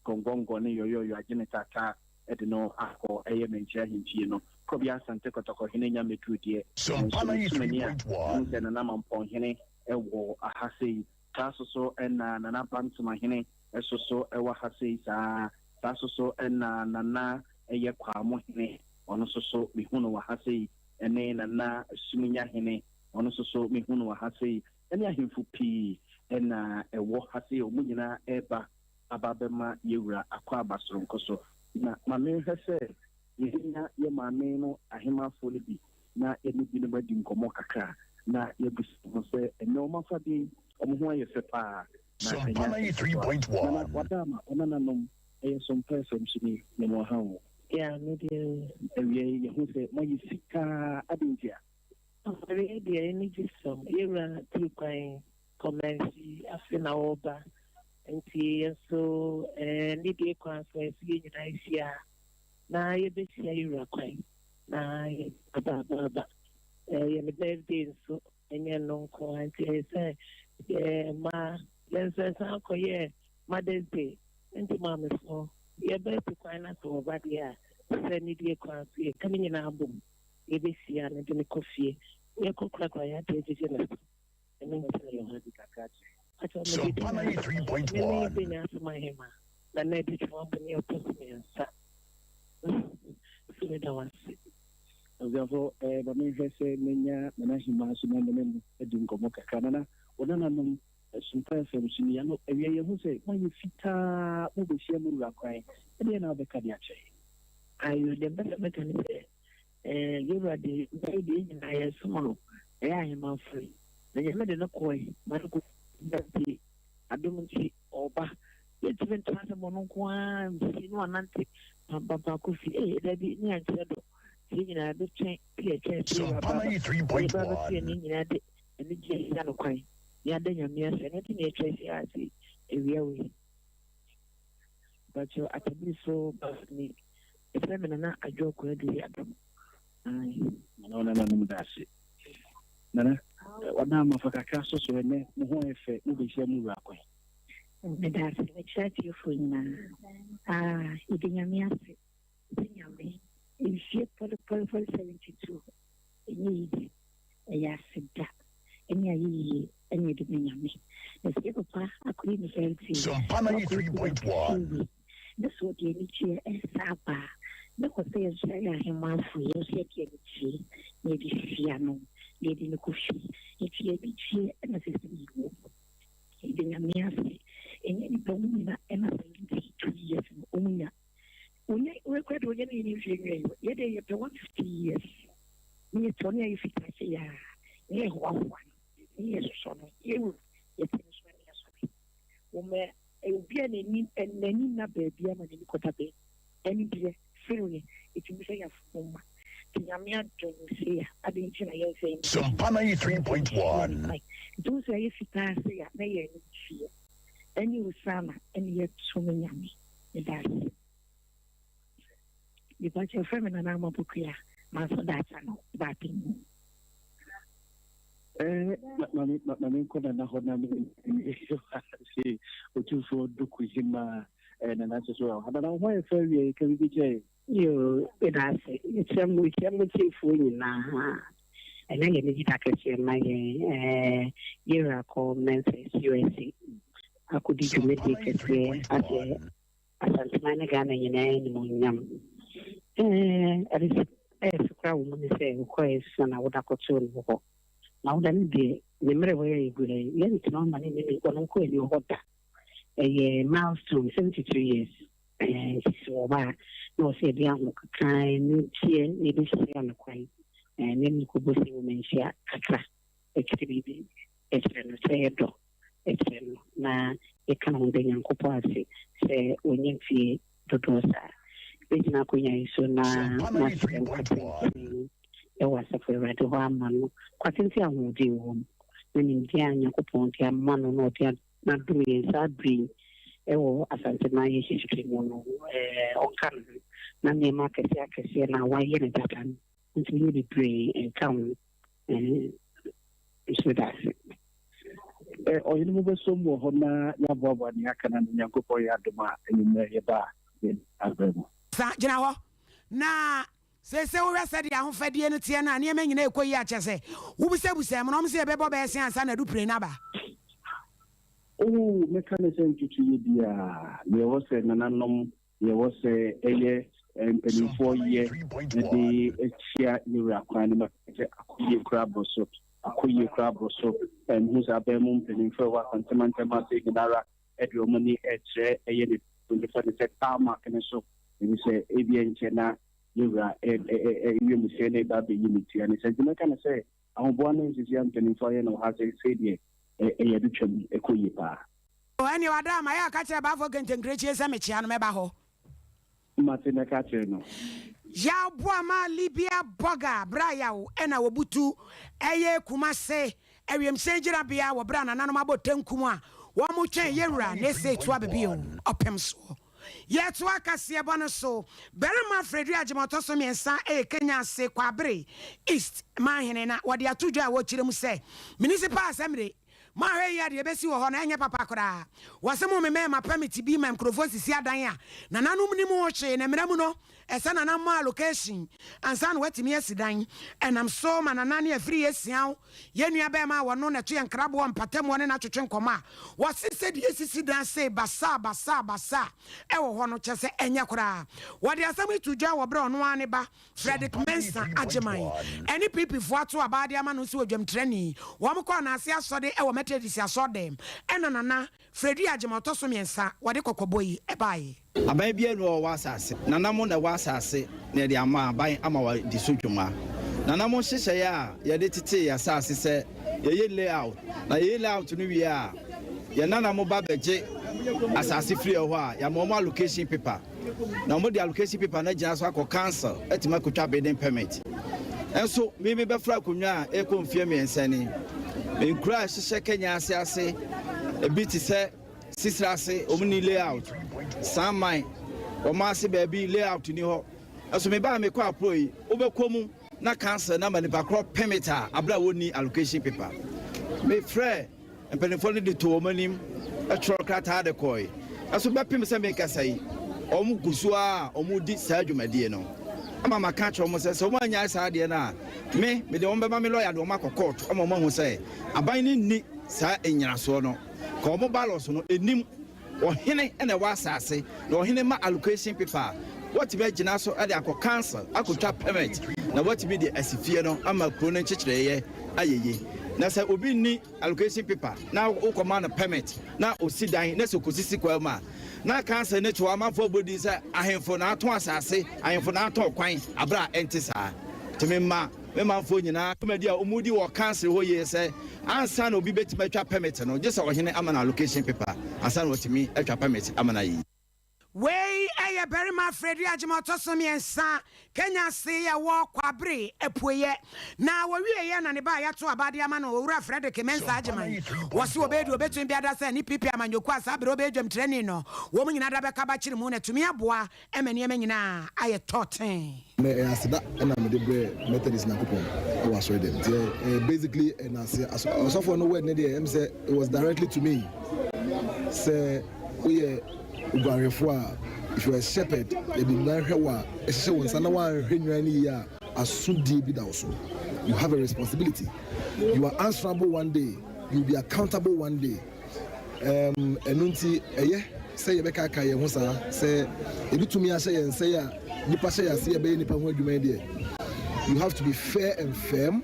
gɔngɔngɔ ne yɔyɔyɔ agye ne taataa de no akɔ ɛyɛ Manhyia ahemfie no. Korɔbea Asante Kɔtɔkɔ hene nya mmɛduru deɛ, nanso metu m'ani a mehu sɛ Nana Mampɔn hene wɔ ha sei. Saa nso so na Nana Bantama hene nso so wɔ ha sei saa ara. Saa nso so na Nana ɛyɛ Kwamo hene, ɔno nso so mehu no wɔ ha sei, ɛne Nana Sumunya hene, ɔno nso so mehu no wɔ ha sei. Ɛne ahemfo pii na ɛwɔ ha sei a wɔn nyinaa reba aba abɛma yɛn wura akwaaba soronko so. Na ma menhwɛ sɛ yɛbɛnya yɛn maame no ahemmafoɔ no bi na yɛne binom adi nkɔmmɔ kakra na yɛabisa wɔn sɛ ɛnnɛ wɔn afadeɛ yi, wɔn ho ayɛ fɛ pa ara, na ɛnyɛ asɛm ketewa. Nana, wada ama wo nananom, ɛyɛ Sompa FM so ni, mema ɔha o. Yeah, me deɛ. Awia yi, yɛhu sɛ moayɛ fitaa, adɛn ntia? Awareɛ deɛ anigye sɛm. Yɛwura tiri kwan kɔ Mansi afe na ɔreba nti yɛn nso anidie kwan so ɛsɛ yɛn nyinaa hyia na yɛbɛhyia yɛwura kwan na yɛaba aba aba. Ɛyɛ ne birthday nso ɛnyɛ no nko ara nti ɛyɛ sɛ mmaa yɛn nso ɛsan akɔyɛ Mother's Day nti maamefoɔ yɛbɛsi kwan na sɛ wɔba deɛ a sɛ anidie kwan so yɛka ne nyinaa bom. Yɛbɛhyia no de no kɔ fie. Yɛkɔ korakora yɛn adeɛ gyegye no so. Ɛno nti na yɛwɔ ha. Pakyɛ mede din asɛm me ne Benya asɛm ahema na na ɛde twema bɔ ne ɛtɔ so miɛnsa so meda wo ase. Abusuafo, eh, ma menhwɛ sɛ menya Nana Hemaa so na me ne no adi nkɔmmɔ kakra. Nana, wo nananom Sumpa FM so ni. Ano, awia yɛhu sɛ moayɛ fitaa, mobɛhyia mo wura kwan. Ɛdeɛn na wobɛka de akyerɛ yɛn? Ayo, deɛ mepɛ sɛ meka ne sɛ, Eh, y'Ewurade, bɛyɛ deɛ yɛn nyinaa yɛsom no, ɛyɛ ahemmanfo yi. Na Nyame de no kɔe ma no kɔdii nti, adom nti, ɔɔba. Yɛntumi ntra ase ma ɔno nko ara mfi na wanante pampampa akɔ fie. Ee, dabi, ne yɛnkyerɛ dɔ. Nti yɛn nyinaa yɛbɛtwɛn sɛ yɛtwɛn sɛ Ewura ba aba. Na yɛba abɛto yɛn ne yɛn nyinaa de anigye ahyia no kwan, na yɛada Nyame ase. Ɛno nti na yɛatwa ahyia ha sei awia wei. Mpakyɛw Atabiri so bus ni. Yɛfrɛ me Nana Adwoa Konadu Yiadom. Ae. Nana wo nananom da ase. Nana, wada ama fa kakra so so ɛnɛ mo ho ayɛ fɛ mo bɛhyia mo wura kwan. Meda ase, mekyerɛ atiefoɔ nyinaa. Ah, yɛda Nyame ase sɛ Nyame mfie pɔlepɔlepɔle 72 ɛnyɛ easy. Ɛyɛ aseda ne ayɛyie na yɛde ma Nyame. Na sɛ yɛ papa akɔyɛ ne birthday na wakɔyɛ program kɛseɛ wei na sɛ ɔde anigyeɛ ɛresa aba a, na ɛwɔ sɛ yɛn nso yɛayɛ ahemmafoɔ, yɛn nso yɛde anigyeɛ na yɛde hyia no na yɛde no kɔ fie. Nti anigyeɛ na ɛsɛ sɛ yɛwɔ. Yɛda Nyame ase. Ɛnyɛ nnipa mu nyina ɛna 72 years no wɔn nya. Onya wei koraa deɛ onya ne yɛn mfie nwie yɛ deɛ yɛpɛ 150 years ne yɛ tɔ ne ayɛ fitaa sɛ yɛ a ne yɛ hoahoa no ne yɛ sosɔ no yɛ wura yɛte ne so ne yɛ sɔre wɔmɛ obi a n'ani n'ani nna baabi ama n'ani kɔda baabi ɛne deɛ sereɛ ɛtumi sɛ yɛafo ma nti Nyame adom sei a adɛn nti na yɛmfa ani Sompa 93.1. Nti wo sɛ ɛyɛ fitaa sei a na yɛ ani gyeɛ ɛne Hosanna ɛne yɛto no Nyame. Meda ase. Mepakyɛ wɔfrɛ me Nana Ama Pokuya, Manso Daakye ano, Baapanyin. Eh, ma me ma me nkɔ nana hɔ na me se otumfoɔ Duku Hima eh, nana nso so wɔ ha. Nana wo ho ayɛ fɛ awie ka biribi kyerɛ yɛn. Yoo, meda ase. Mekyia mo, mekyia mo tiefoɔ nyinaa. Ɛnɛ yɛ anigye da kɛseɛ ma yɛn. Ɛɛ, yɛwura kɔ Memphis, USA akɔdi dwumadie kɛseɛ ahyɛ Asanteman ne Ghana nyinaa animuonyam. Ɛɛ, ade ɛyɛ fɛ koraa wɔ mu ne sɛ wokɔɛ sesa na woda kɔtoo no wɔ hɔ. Na woda no deɛ, ne mmerɛ wɔ yɛ yɛgu ha yi, yɛntena ɔma ne ne ɔno nko ani wɔ hɔ da. Ɛyɛ milestone, 72 years. Ɛɛ, nti sɛ wɔba a, na wɔ sɛ yɛde ahokeka ne teɛ na yɛbɛhyia no kwan. Ɛɛ, na ɛne kɔbɔ sɛ wɔ manhyia kakra. Ɛkyerɛ biribi, ɛkyerɛ no sɛ yɛdɔ kyerɛ no na yɛka ho da Nyankopɔn ase sɛ wanya mfie dodoɔ saa. Mɛgyina akonya yi so na masrɛ nkwa tenten wɔ Asafo Awurade hɔ ama no, nkwa tenten a ahoɔden wɔ mu, na nimdeɛ a Nyankopɔn de ama no na ɔde adom yɛn saa berɛ yi wɔ Asanteman yi history mu no, ɔnka ne ho na nneɛma akɛseɛ akɛseɛ no a wayɛ no dada no ntumi nyɛ bebree nka ho. Nso da ase. Ɔhene mu bɛsom wɔ hɔ na yɛaboaboa nea aka no ano, Nyankopɔn yɛ adom a, anwummerɛ yɛba a, yɛde abrɛ mo. San gyina hɔ. Na seesei wohwɛ sɛdeɛ ahofadie no teɛ no a, nneɛma nyinaa rekɔ yie a, kyerɛ sɛ, wobisabisaa mu no, wɔn se ɛbɛbɔ bɛyɛ sɛn ansa na adupire no aba? Oo, mɛka no sɛ ntutuiɛ biara, deɛ ɛwɔ sɛ nananom Deɛ ɛwɔ sɛ ɛyɛ mpanimfoɔ yɛ de kyia yɛ wura kwan no ma sɛ akɔyie koraa boro so, akɔyie koraa boro so. Mehu sɛ aban mu mpanimfoɔ a ɛwɔ Asante mantam ase nyina ara de wɔn ani rekyerɛ ɛyɛ ne nifa ne sɛ tarmac no so, ɛfiri sɛ ebia nkyɛ na yɛ wura wiemhyɛn no reba abɛyi ne ti. Ɛno sɛ nti mɛka no sɛ ahoboa ne nhyehyɛeɛ a mpanimfoɔ ayɛ no wɔ ha seesei deɛ ɛyɛ adutwam, ɛkɔ yie paa. O ɛneɛ wada a mayɛ aka kyerɛ Bafo Kentenkrɛkyie sɛ mekyea no mɛba hɔ. Mate mɛka akyerɛ no. Yaw boa ma Libya Bɔga bra yaw ɛna wɔbutu ɛyɛ Kumase awiemhyɛn gyinabea wɔ berɛ a nananom abɔ tankum a wɔn twɛn yɛwura Nese Tuabebio ɔpem soɔ. Yɛtoa kaseɛbɔ no so, Barima Fredri Agyemang ɔtɔ so miɛnsa yɛ Kenya ase Kwaabere East manhene na wɔde ato dwa a wɔkyerɛ mu sɛ Municipal Assembly Moanhwɛ yie a deɛ ɛbɛsi wɔ hɔ no ɛnyɛ papa koraa. Wɔse mo memɛɛ ma permit bi ma nkurofoɔ sisi adan a nananom nnim ho hwee na mmara mu no ɛsɛ nana mmɔ allocation ansa na watumi asi dan. Ɛnam so ma nana ne afiri yɛ siaw yɛn nua bɛɛma a wɔno na ɛto yɛn nkraboɔ mpatamuo ne no atwetwe nkɔmmɔ a wɔse sɛdeɛ yɛsisi dan sei basaa basaa basaa ɛwɔ hɔ no kyerɛ sɛ ɛnyɛ koraa. Wɔde asɛm yi too dwa wɔ berɛ a ɔno ara ne ba Fredrick Mensah Agyemang ne PP foɔ ato aba de ama no sɛ odwamtirani. Wɔn kɔɔ Naase Asɔde wɔ Methodist Asɔɔdɛm ɛna Nana Fredua Agyemang ɔtɔ so miɛnsa wɔde kɔkɔbɔ yi baeɛ. Aban biara nni hɔ a ɔwɔ asase. Nana mo na ɛwɔ asase na yɛde ama aban ama wɔadi so dwuma. Nana mo nhyehyɛeɛ a yɛde tetee yɛn asase sɛ yɛyɛ layout na yɛyɛ layout no wie a yɛn nana mo ba bɛgye asase firi yɛn hɔ a yɛama wɔn allocation paper. Na wɔde allocation paper no agyina so akɔ council atumi akɔtwa building permit. Nso me mebɛfra akonnwa a ɛrekɔ mfeɛ mmiɛnsa ni. Nkuro a ɛhyehyɛ Kenya ase ase, ebi te sɛ Sisira ase, wɔn ni layout. Sanman, wɔn ase baabi layout ni hɔ. Nso mebaa mekɔ apro yi, wobɛkɔ mu na council no ama nipa korɔ permit a abere a wɔnni allocation paper. Mefrɛ Mpanimfoɔ no de too wɔn anim twerɛɛ krataa de kɔe. Nanso bɛpem sɛ merekasa yi, wɔgu so ara a wɔredi saa dwumadie no. Ama maka akyerɛ wɔn sɛ, sɛ wɔannyae saa adeɛ no a, me, mede wɔn bɛma me lɔya de wɔn akɔ kɔɔto ama wɔahu sɛ aban no nni saa nnyinasoɔ no. Ka wɔn bylaws no, ɛnnim. Ɔhene na ɛwɔ asase, na ɔhene ma allocation paper a, wɔatumi agyina so de akɔ council akɔtwa permit na wɔatumi de asi fie no ama kuro no nkyekyereeɛ ayɛ yie. Na sɛ obi nni allocation paper na wokɔma no permit na ɔsi dan na sɛ ɔkɔsisi kwan mu a, na council no to amanfoɔ abɔ din sɛ ahemfo na atɔn asase, ahemfo na atɔn kwan, aberɛ a ɛnte saa. Nti mema me manfoɔ nyinaa dwumadi a wɔdi wɔ council hɔ yie sɛ ansa na obi bɛtumi atwa permit no, gye sɛ ɔhene ama no allocation paper ansa na watumi atwa permit ama no ayɛ yie. Wei yɛ barima Freddie Agyemang ɔtɔ so mmiɛnsa, Kenya ase yɛ wɔ Kwabre apueɛ. Na wɔwieɛ na ne ba a yɛato aba de ama no, Owura Fredrick Mensah Agyemang. Wɔse wɔbɛyɛ deɛ wɔbɛtumi biara sɛ ne PP amanyɔkuo a saa berɛ ɔbɛyɛ dwamtirani no, wɔn nyinaa da bɛka abakyere mu na atumi aboa ma nneɛma nyinaa ayɛ tɔɔtee. Me ɛyɛ aseda na mede brɛ Methodist Nyankopɔn wɔ asɔre dɛm nti ɛyɛ basically ɛnase ɔsɔfoɔ no word ne deɛ ɛm sɛ it was directly to me sɛ woyɛ oguanhwɛfoɔ a if you are a shepherd yɛde nnwan hwɛ wo a ɛhyehyɛ wo nsa na woanhwɛ nnwan no yie a asodie bi da wo so you have a responsibility you are answerable one day you will be accountable one day Ɛɛm, ɛno nti, ɛyɛ sɛ yɛbɛkaakae yɛn ho saa. Sɛ yɛde tumi ahyɛ yɛn nsa yi a nnipa hyɛ yɛn ase yɛbɛyɛ nnipa ho adwuma yi deɛ, you have to be fair and firm,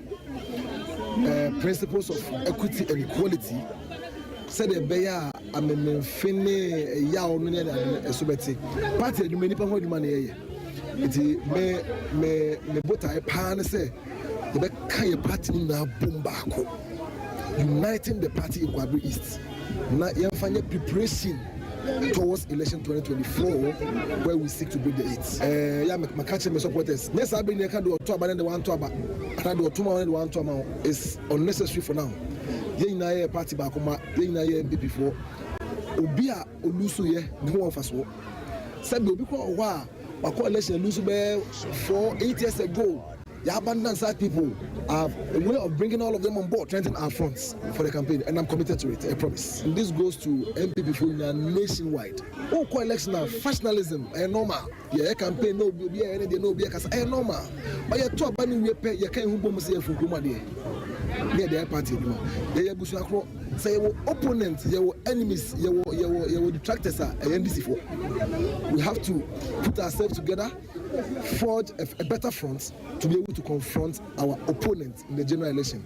uh, principles of equity and equality, sɛdeɛ ɛbɛyɛ a amememfe ne ɛyaw no ne ade no ɛso bɛte. Party adwuma, nnipa ho adwuma na yɛyɛ. Nti me me me botae paa ne sɛ yɛbɛka yɛ party no nyinaa bom baako. Uniting the party in Kwabre East na yɛmfa nyɛ preparation towards election 2024 where we seek to break the eight. Eh, ya maka kyerɛ me supporters nyɛ saa bere nyɛ ka de ɔtɔ aba ne de wanto aba anaa de ɔto ma ne de wanto ama is unnecessary for now. Yɛn nyinaa yɛ party baako ma yɛn nyinaa yɛ NPP foɔ. Obi a olusu yɛ ne ho wɔ mfasoɔ. Sɛbi obi kɔ wɔ hɔ a wakɔ election lusu bɛyɛ 4 8 years ago. Yɛ abandon such people. I have a way of bringing all of them on board, strengthen our fronts for the campaign, and I'm committed to it. I promise. And this goes to NPP for nationwide. Wokɔ election a factionalism ɛyɛ normal. Yɛyɛ campaign na obi obi ɛyɛ ne deɛ na obi ɛkasa ɛyɛ normal. Ɔyɛ to aba ne wie pɛ yɛka yɛn ho bɔ mu sɛ yɛfo kurom adeɛ. Ne yɛde ayɛ party adwuma. Yɛyɛ abusua korɔ. Sɛ yɛwɔ opponent, yɛwɔ enemies, yɛwɔ detractors a ɛyɛ NDC foɔ. We have to put ourselves together, forge a better front to be able to confront our opponent in the general election.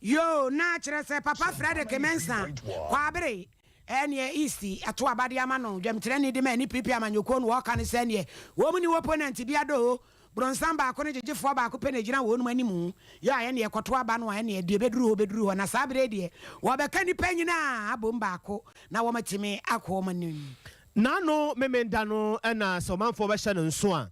Yoo, na kyerɛ sɛ Papa Frederick Mensah, Kwaabere, ɛneɛ East ato aba de ama no, dwamtirani de ma NPP amanyɔkuo no, wɔka ne sɛ neɛ wɔn ni opponent bia do, bronsam baako ne gyegyefoɔ baako pɛ na gyina wɔn anim yɛ a ɛneɛ kɔto aba no a ɛneɛ deɛ bɛduru hɔ bɛduru hɔ na saa bere deɛ wɔbɛka nipa nyinaa abom baako na wɔmatumi akɔ wɔn anim. N'ano memenda no ɛna sɛ ɔmanfoɔ bɛhyɛ no nso a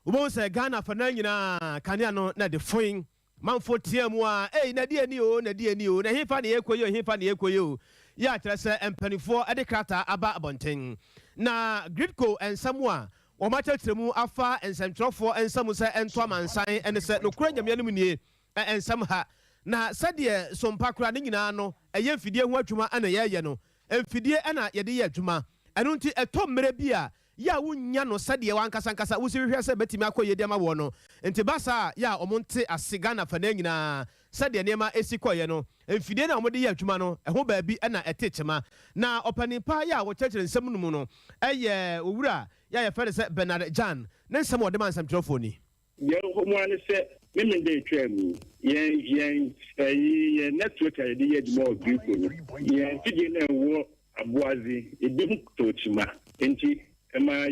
wobɛhu sɛ Ghana fa no nyinaa kanea no na de foin manfoɔ tia mu a ei na di ani o na di ani o na hefa ne yɛkɔ yi o hefa ne yɛkɔ yi o yɛ akyerɛ sɛ mpanimfoɔ de krataa aba abɔnten na Gridco nsɛm a wɔn akyerɛkyerɛ mu afa nsɛntwerɛfoɔ nsɛm sɛ ɛnto amansan ɛne sɛ nokorɛ Nyame anim nie nsɛm ha na sɛdeɛ sompa koraa ne nyinaa no ɛyɛ mfidie ho adwuma ɛna yɛyɛ no mfidie ɛna yɛde yɛ adwuma ɛno nti ɛtɔ mmerɛ bi a yɛ a wonya no sɛdeɛ wankasa nkasa wosi hwehwɛ sɛ bɛtumi akɔ yie de ama wɔ no nti ba saa yɛ a ɔmo nte ase Ghana fa na nyinaa sɛdeɛ nneɛma esi kɔɔyɛ no mfidie na wɔde yɛ adwuma no ɛho baabi ɛna ɛte kyema na ɔpanin pa yɛ a wɔkyerɛkyerɛ nsɛm no mu no ɛyɛ owura yɛ a yɛfrɛ no sɛ Bernard Jan ne nsɛm a ɔde ma nsɛmtwerɛfoɔ ni. Deɛ ɛwɔ mu ara ne sɛ Memenda etwaa mu yɛn ɛyi yɛn network a yɛde yɛ adwuma wɔ Gridco no yɛn mfidie no ɛwɔ Aboadze ebi ho tɔ kyima nti ɛma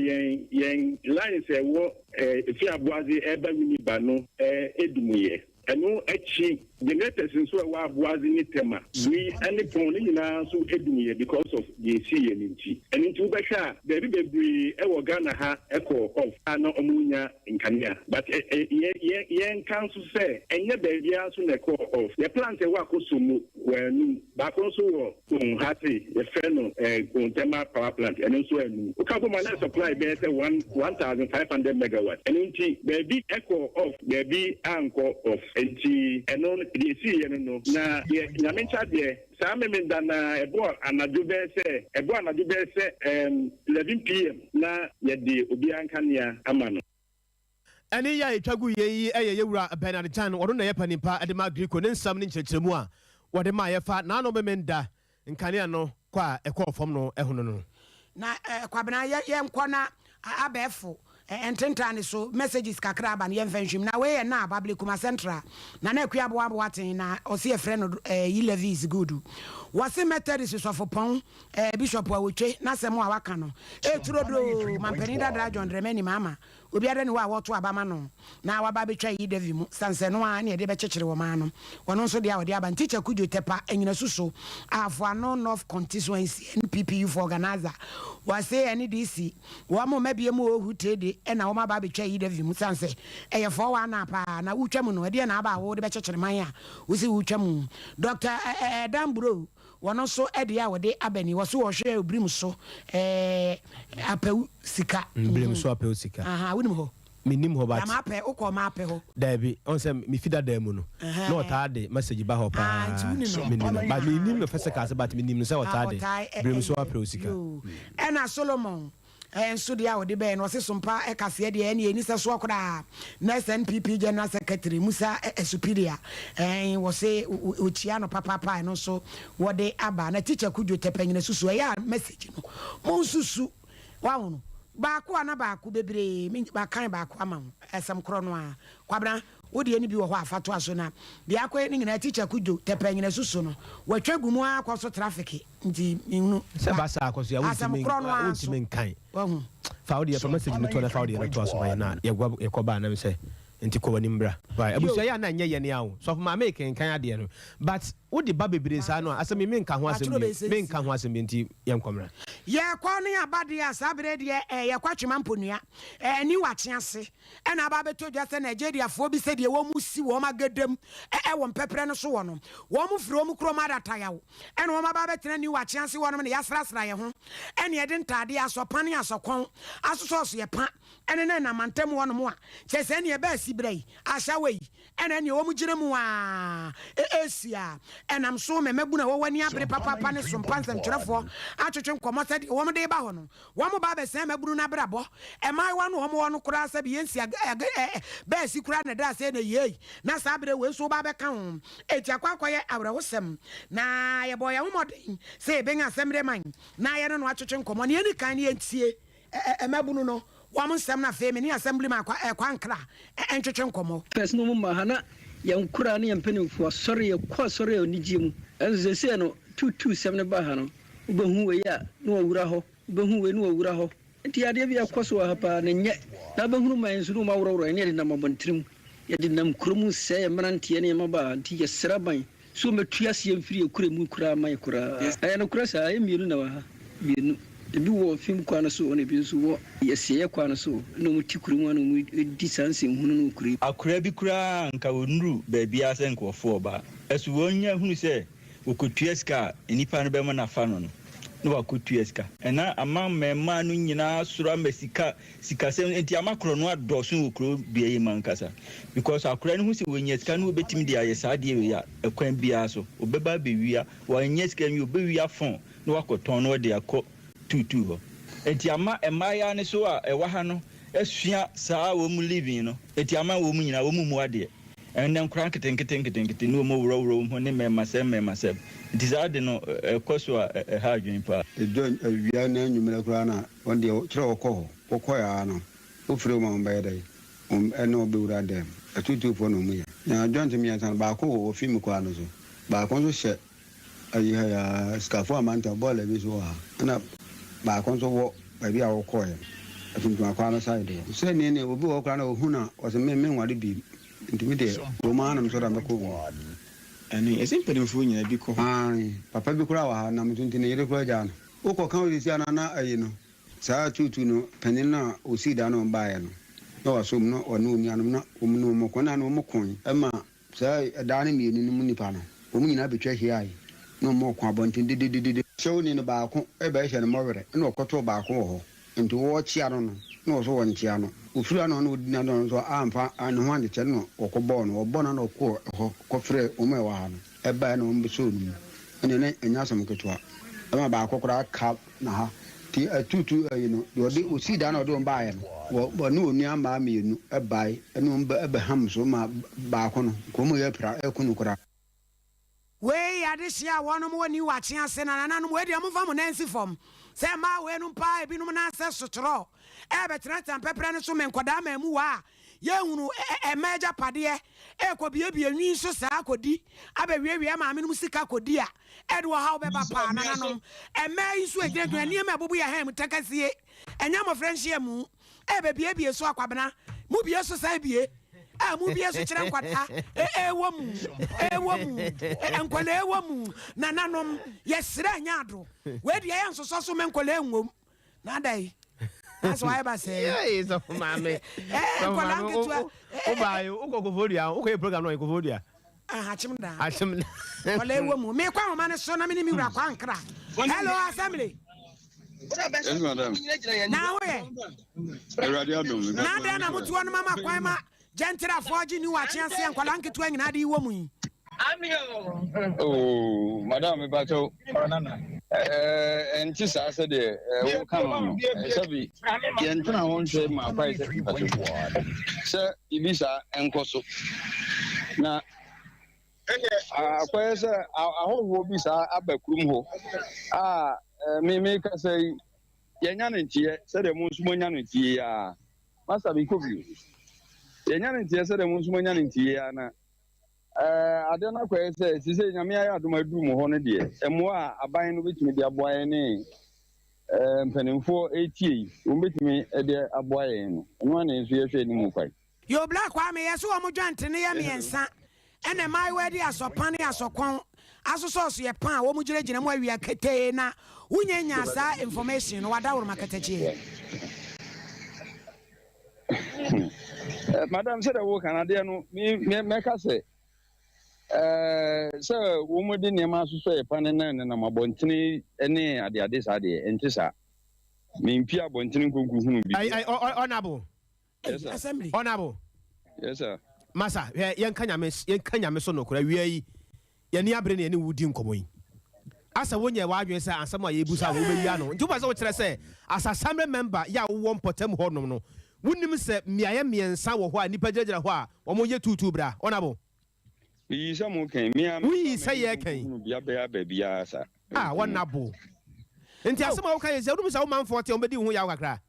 yɛn lines a ɛwɔ efi Aboadze ɛreba Winneba no ɛdum yɛ. Ɛno akyi generators nso a ɛwɔ Aboadze ne Tema, Bui ne Pɔn ne nyinaa nso dum yɛ because of deɛ esii yɛ no nti. Ɛno nti wobɛhwɛ a baabi bebree ɛwɔ Ghana ha ɛkɔɔ off a na wɔn nnya nkanea but yɛ yɛnka nso sɛ ɛnyɛ baabiara nso na ɛkɔɔ off. Yɛ plant ɛwɔ Akosombo wɔanum, baako nso wɔ Kpong ha sei yɛfrɛ no Kpong Thermal Power Plant ɛno nso anum. Woka bom a na supply bɛyɛ sɛ 1500 megawatt. Ɛno nti baabi ɛkɔɔ off baabi ankɔ off. Nti ɛno deɛ esiiɛ no no na deɛ Nyame nkyɛ adeɛ saa Memenda na ɛbɔɔ anadwo bɛyɛ sɛ ɛbɔɔ anadwo bɛyɛ sɛ 11 PM na yɛde obiara nkanea ama no. Ɛne yɛ a ɛtwa gu yɛ yi yɛ yɛwura Bernard Jan, ɔno na ɛyɛ panimpa de ma Gridco ne nsɛm ne nkyerɛkyerɛmu a wɔde ma yɛfa n'ano Memenda nkanea no kɔ a ɛkɔɔ fam no ho no. Na Kwabena yɛ yɛnkɔ na abɛɛfo ntentan no so messages kakra aba no yɛmfa nhwim na wei yɛ Naab Ablekuma Central Nana Akua Aboa Boateng na ɔse yɛfrɛ no yi levy is good wɔse Methodist sɔfopɔn Bishop Awotwe n'asɛm a waka no ɛturodoo Mampanin Dadaa John Dramani Mahama. Obiara nni hɔ a wɔreto aba ma no na waba abɛtwa yi Davy mu, sane sɛ ɛno ara ne yɛde bɛkyekyere ɔman no. Ɔno nso deɛ a ɔde aba no, Teacher Kudjo Tepa, Anyinasu so, Afoano North Constituency NPP Youth Organiser, wɔse NDC, wɔn mma biam wɔ Ohu Tede na wɔn aba abɛtwa yi Davy mu, sane sɛ ɛyɛ 419 paa na wotwa mu no, ɛdeɛn na aba a wode bɛkyekyere man a wose wotwa mu? Doctor Dan Burow. Wɔn nso deɛ a wɔde aba ni, wɔse wɔhwɛ obirim so eh, apɛw sika. Mbirim so apɛw sika. Aha, wonim hɔ? Menim hɔ but. Na maapɛ, wokɔɔ maapɛ hɔ? Daabi, ɔn sɛ mefi dadaa mu no, na ɔtaa de message ba hɔ paa. Ah, nti woni no? Menim no, but mennim no physical sɛ but menim no sɛ ɔtaa de birim so apɛw sika. Yoo, ɛna Solomon. Nso deɛ a ɔde bɛɛ no ɔse sompa kaseɛ deɛ ɛneɛ ɛni sɛ soɔ koraa na SNPP General Secretary Musa Supiria ɛn wɔse ɔkyia no papaapa ɛno nso wɔde aba na Teacher Kudjo Tɛpɛ nyina susu ɛyɛ a message no monsusu waho no baako a na baako bebree makan baako ama wo ɛsɛm korɔ no a Kwabena Wo deɛ no bi wɔ hɔ a fa toa so na deɛ akɔyɛ no nyinaa teacher Kudjo tɛpɛ nyina susu no watwa gu mu ara kɔ so traffic nti menhunu Sɛ ba saa kɔ so a asɛm wontumi korɔ no ara nso wontumi nkan. wahu. Fa wo deɛ fa message no toa na fa wo deɛ no toa so ma yɛn na yɛkɔ yɛkɔ ba a na mesɛ nti kɔ w'anim bra. Wai Yo. abusua yɛ a na ɛnyɛ yɛn a o sɔfo maame rekenkan adeɛ no but wode ba bebree saa no a asɛm yi menka ho asɛm Watwerɛ bio bɛyɛ sɛ menka nsia. ho asɛm bio nti yɛnkɔ mmra. Yɛkɔ ne aba deɛ a saa berɛ deɛ eh, yɛkɔ Atwema Mponua eh, New Akyease Ɛna aba abɛtɔ dwa sɛ Nigeriafoɔ bi sɛdeɛ wɔn si wɔn agadam wɔ mpɛprɛ no so wɔ no, wɔn firi wɔn kurom Adatayaw ɛna wɔn aba abɛtena New Akyease hɔnom na yɛasrasra yɛn ho ɛna yɛde ntaadeɛ, asɔpa ne asɔkɔn asosɔɔso yɛ pa ɛne ne nam mantam hɔnom a kyerɛ sɛ ɛne ɛbaa siberɛ yi, Ashawa yi ɛna ɛne wɔn gyina mu a ɛresi a ɛnam so ma mmabunu a wɔwɔ ani abere papaapa ne so mpa nsɛmtwerɛfoɔ atwetwe nkɔmmɔ sɛdeɛ wɔn de reba hɔ no. Wɔn ba abɛsɛe mmabunu no abrabɔ. Mmaayewa no a wɔwɔ no koraa sɛbe yɛnsi ag ag ɛ ɛ bɛasi koraa na ɛda ase na yei na saa berɛ wei nso woba abɛka ho. Enti akɔ akɔyɛ awerɛhosɛm. Na yɛbɔɔ yɛn ho mmɔden sɛ yɛbɛnya asɛmmere man na yɛne no atwetwe nkɔmmɔ. Nea ɛdi kan no yɛntie ɛ ɛ mmabunu no wɔn nsɛm na afei me ne Assemblyman Kwa ɛ Kwankra ɛ ntwetwe nkɔmmɔ. First no ɔmo ma ha na yɛn nkoraa ne yɛn mpanimfoɔ asɔre yɛkɔ asɔre a anigyeɛ mu ɛnso seesei no tuutuu sɛm no baa ha no Wobɛhu wei a, na wawura hɔ, wobɛhu wei na wawura hɔ. Nti adeɛ bi a ɛkɔ so wɔ ha paa na ɛnyɛ. Na wobɛhunu man nso na wɔaworɔworɔ yɛn na yɛde nam abɔntene mu, yɛde nam kuro mu sɛe yɛn mmeranteɛ ne yɛn mmabaa. Nti yɛsrɛ aban sɛ wɔmmɛtu aseɛ mfiri yɛn kuro mu koraa mma yɛn koraa. Ɛyɛ nokorɛ saa, ɛyɛ mmienu na ɛwɔ ha, mmienu. Ebi wɔ fim kwan no so na ebi nso wɔ asieeɛ kwan no so na wɔte kuro mu a na wɔdi saa nsɛnhunu no wɔ kuro yi mu. Akwadaa bi koraa anka ɔnnuru baabiara sɛ nkurɔfoɔ reba. Ɛso wɔnnya hunu sɛ Ɔkɔtua sika a nnipa no bɛma no afa no no, na wakɔtua sika. Ɛna ama mmarimaa no nyinaa soro ama sika, sikasɛm nti ama korɔno adɔɔso wɔ kuro dua yi mu ankasa. Because akwadaa no hu sɛ wɔnya sika no wɔbɛtumi de ayɛ saa adeɛ wei a, ɛkwan biara so, ɔbɛba abɛwia, wannya sika nwie ɔbɛwia phone na wakɔtɔn na ɔde akɔ tuutuu hɔ. Nti ama mmaayewa no so a ɛwɔ ha no asua saa wɔn living no, nti ama wɔn nyinaa wɔn mmu adeɛ. Ɛnnɛ nkwadaa nketenkete nketenkete ne wɔn worɔworɔ wɔn ho ne mmarimasɛm mmarimasɛm nti saa ade no ɛkɔ so a ɛha adwene paa. Ɛdu awia ne anwummerɛ koraa no a, wɔn deɛ kyerɛ wɔkɔ hɔ. Wokɔɛ ara no, wofrɛ wɔn a wɔbɛyɛ dɛn? Wɔn ne wo bɛwura dan mu. Atuutuufoɔ na wɔyɛ. Na joint mmiɛnsa no, baako wɔ ofie mu kwan no so, baako nso hyɛ Ayi ha yi ara, Sikafo Amantam bɔɔla bi nso wɔ ha, ɛna baako nso wɔ baabi a wokɔeɛ no, Atuntum Akwaa no side hɔ. Sɛ neɛ neɛ obi wɔ hɔ koraa na ɔhu no a, ɔse me menware bio, nti me deɛ kurom ara na mesɔre a mɛkɔ mu. Ɛne ɛsɛ mpanimfoɔ nyinaa bi kɔ hɔ. Aane, papa bi koraa wɔ ha, nam so nti ne yere koraa gyaa no. Wokɔka wo sisi anaa na ayi no, saa tuutuu no, panin no a ɔsii dan no baeɛ no, na wasɔ mu na ɔne onuanom na wɔn ne wɔn ko, ɛna ne wɔn koe ma Saa ɛdan no mmienu no mu nnipa no, wɔn nyinaa bɛtwa hyiae, na wɔkɔ abɔnten dededede. Hyɛwni no baako bɛhyɛ no mmɔwerɛ, ɛnna ɔkɔtoo baako wɔ hɔ. Enti wɔrekyea no no, na ɔso wɔnkyea no. Ɔfiri ano na ɔdi n'ano no nso amfa ne ho ankyekyɛ no, na wɔkɔbɔɔ no. Wɔbɔɔ no na ɔkɔɔ hɔ kɔfrɛɛ wɔn a ɛwɔ ha no baeɛ na wɔbɛsɔɔ no mu. Ɛnneɛ na ɛnyɛ asɛm ketewa. Ɛma baako koraa ka na ha. Nti atuutu ayi no, deɛ ɔde ɔsii dan na ɔde wɔn baeɛ no, wɔ ɔne onua mmaa mmienu bae ne wɔn bɛ bɛham so ma baako no, nka wɔn yɛ apira ɛku no koraa. Wei yɛ adehyeɛ a wɔnom wɔ New Akye ase na nananom wei deɛ momfa mo nan nsi fam sɛ mmaa wei nom paa ebinom nan sɛ sotorɔ ɛrebɛtenatena mpɛprɛ no so me nkɔdaa mmamuwa a Yɛhunu mmaa agyapadeɛ rekɔbuebue nwi nso saa kɔdi abɛwiawia maamenom sika kɔdi a, ɛde ɔhaw bɛba paa. Nananom, mmaa yi nso gyinagyina nneɛma a ɛbubu yɛn han mu takasie. Ɛnyɛ mmɔfra nhyiamu. Ɛbɛbiebie so akwabena. Mo bie so san bie. A mo bie so kyerɛ nkwadaa. Ɛwɔ mu. Ɛwɔ mu. Nkwadaa ɛwɔ mu. Nananom yɛsrɛ nyɛ ado. Wei deɛ yɛ nsosɔ so mɛ nkwadaa nwom. Na ada yi. Na sɛ wayɛ ba sɛɛ. Yee sɔfo maame. Ɛɛ nkwadaa nketewa. Wo ba yi wokɔ Koforidua wokɔ yɛ program no wɔ Koforidua. Ah, akyem da. Akyem da. Nkwadaa ɛwɔ mu. Mekɔ ahoma no so na me ne me wura kɔ Ankra. Hello assembly. Yes, madam. Na wo yɛ. Awurade adom. Na adɛn na motoɔ no mama kwan ma gyɛnterafoɔ gye ni wakye aseɛ nkwadaa nketewa nyinaa de wɔ mu yi. Oh, madam, mepakyɛw. Ɛnte saa sɛdeɛ woka no no. Sɛbi yɛntena ho nhwɛ ma akwae sɛ mepakyɛw. Sɛ biribi saa ɛnkɔ so. Na akɔyɛ sɛ ahɔhoɔ bi saa aba kurom hɔ a me mekasa yi yɛnya no nteɛ sɛdeɛ mo nso moanya no nteɛ yi ara. Master mekɔ bio. Yɛnya no nteɛ sɛdeɛ mo nso moanya no nteɛ yi ara na adeɛ no akɔyɛ sɛ sisei Nyame ayɛ adom aduru mo hɔ no deɛ mmoa a aban no bɛtumi de aboa yɛn ne mpanimfoɔ ɛretie yi wɔn bɛtumi de aboa yɛn no ɛno ara na yɛn nso yɛhwɛ anim kwan. Yoo Black Kwame yɛse wɔn dwante no yɛ miɛnsa ɛna mmaayewa de asɔpan ne asɔkɔn asosɔɔso yɛ pan a wɔn gyina gyina mu awia ketee na wonya nyaa saa information no wadaworoma katakyie. Madam sɛdeɛ woka no adeɛ no mɛka sɛ sɛ wɔn de nneɛma asosɔ yɛ pan ne nenam abɔntene ne adeade saa deɛ ɛnte saa mempie abɔntene nkonku hunu bi. Honorable Yes sir. Assembly. Honourable. Yes sir. Masa, hwɛ yɛnka nyame yɛnka nyame so nokorɛ awia yi yɛni abere na yɛne wo di nkɔmmɔ yi. Asɛ wonyɛ w'adwene sɛ ansɛm a yɛbusa wo wobɛyi ano. Nti wopɛ sɛ wokyerɛ sɛ as assembly member yɛ a wowɔ mpɔtam hɔ nom no wonim sɛ mmeaeɛ mmiɛnsa wɔ hɔ a nnipa gyinagyina hɔ a wɔyɛ tuutuu bra. Honourable. Meyii sɛ mo kɛn. Me ara Woyii memfa sɛ m'ani yɛ kɛn. nkohunu bea bɛyɛ baabiara saa. Ah, Honourable. Nti asɛm a woka yɛ sɛ wonim sɛ wo manfoɔ te a wɔbɛdi wo ho yaw kakra.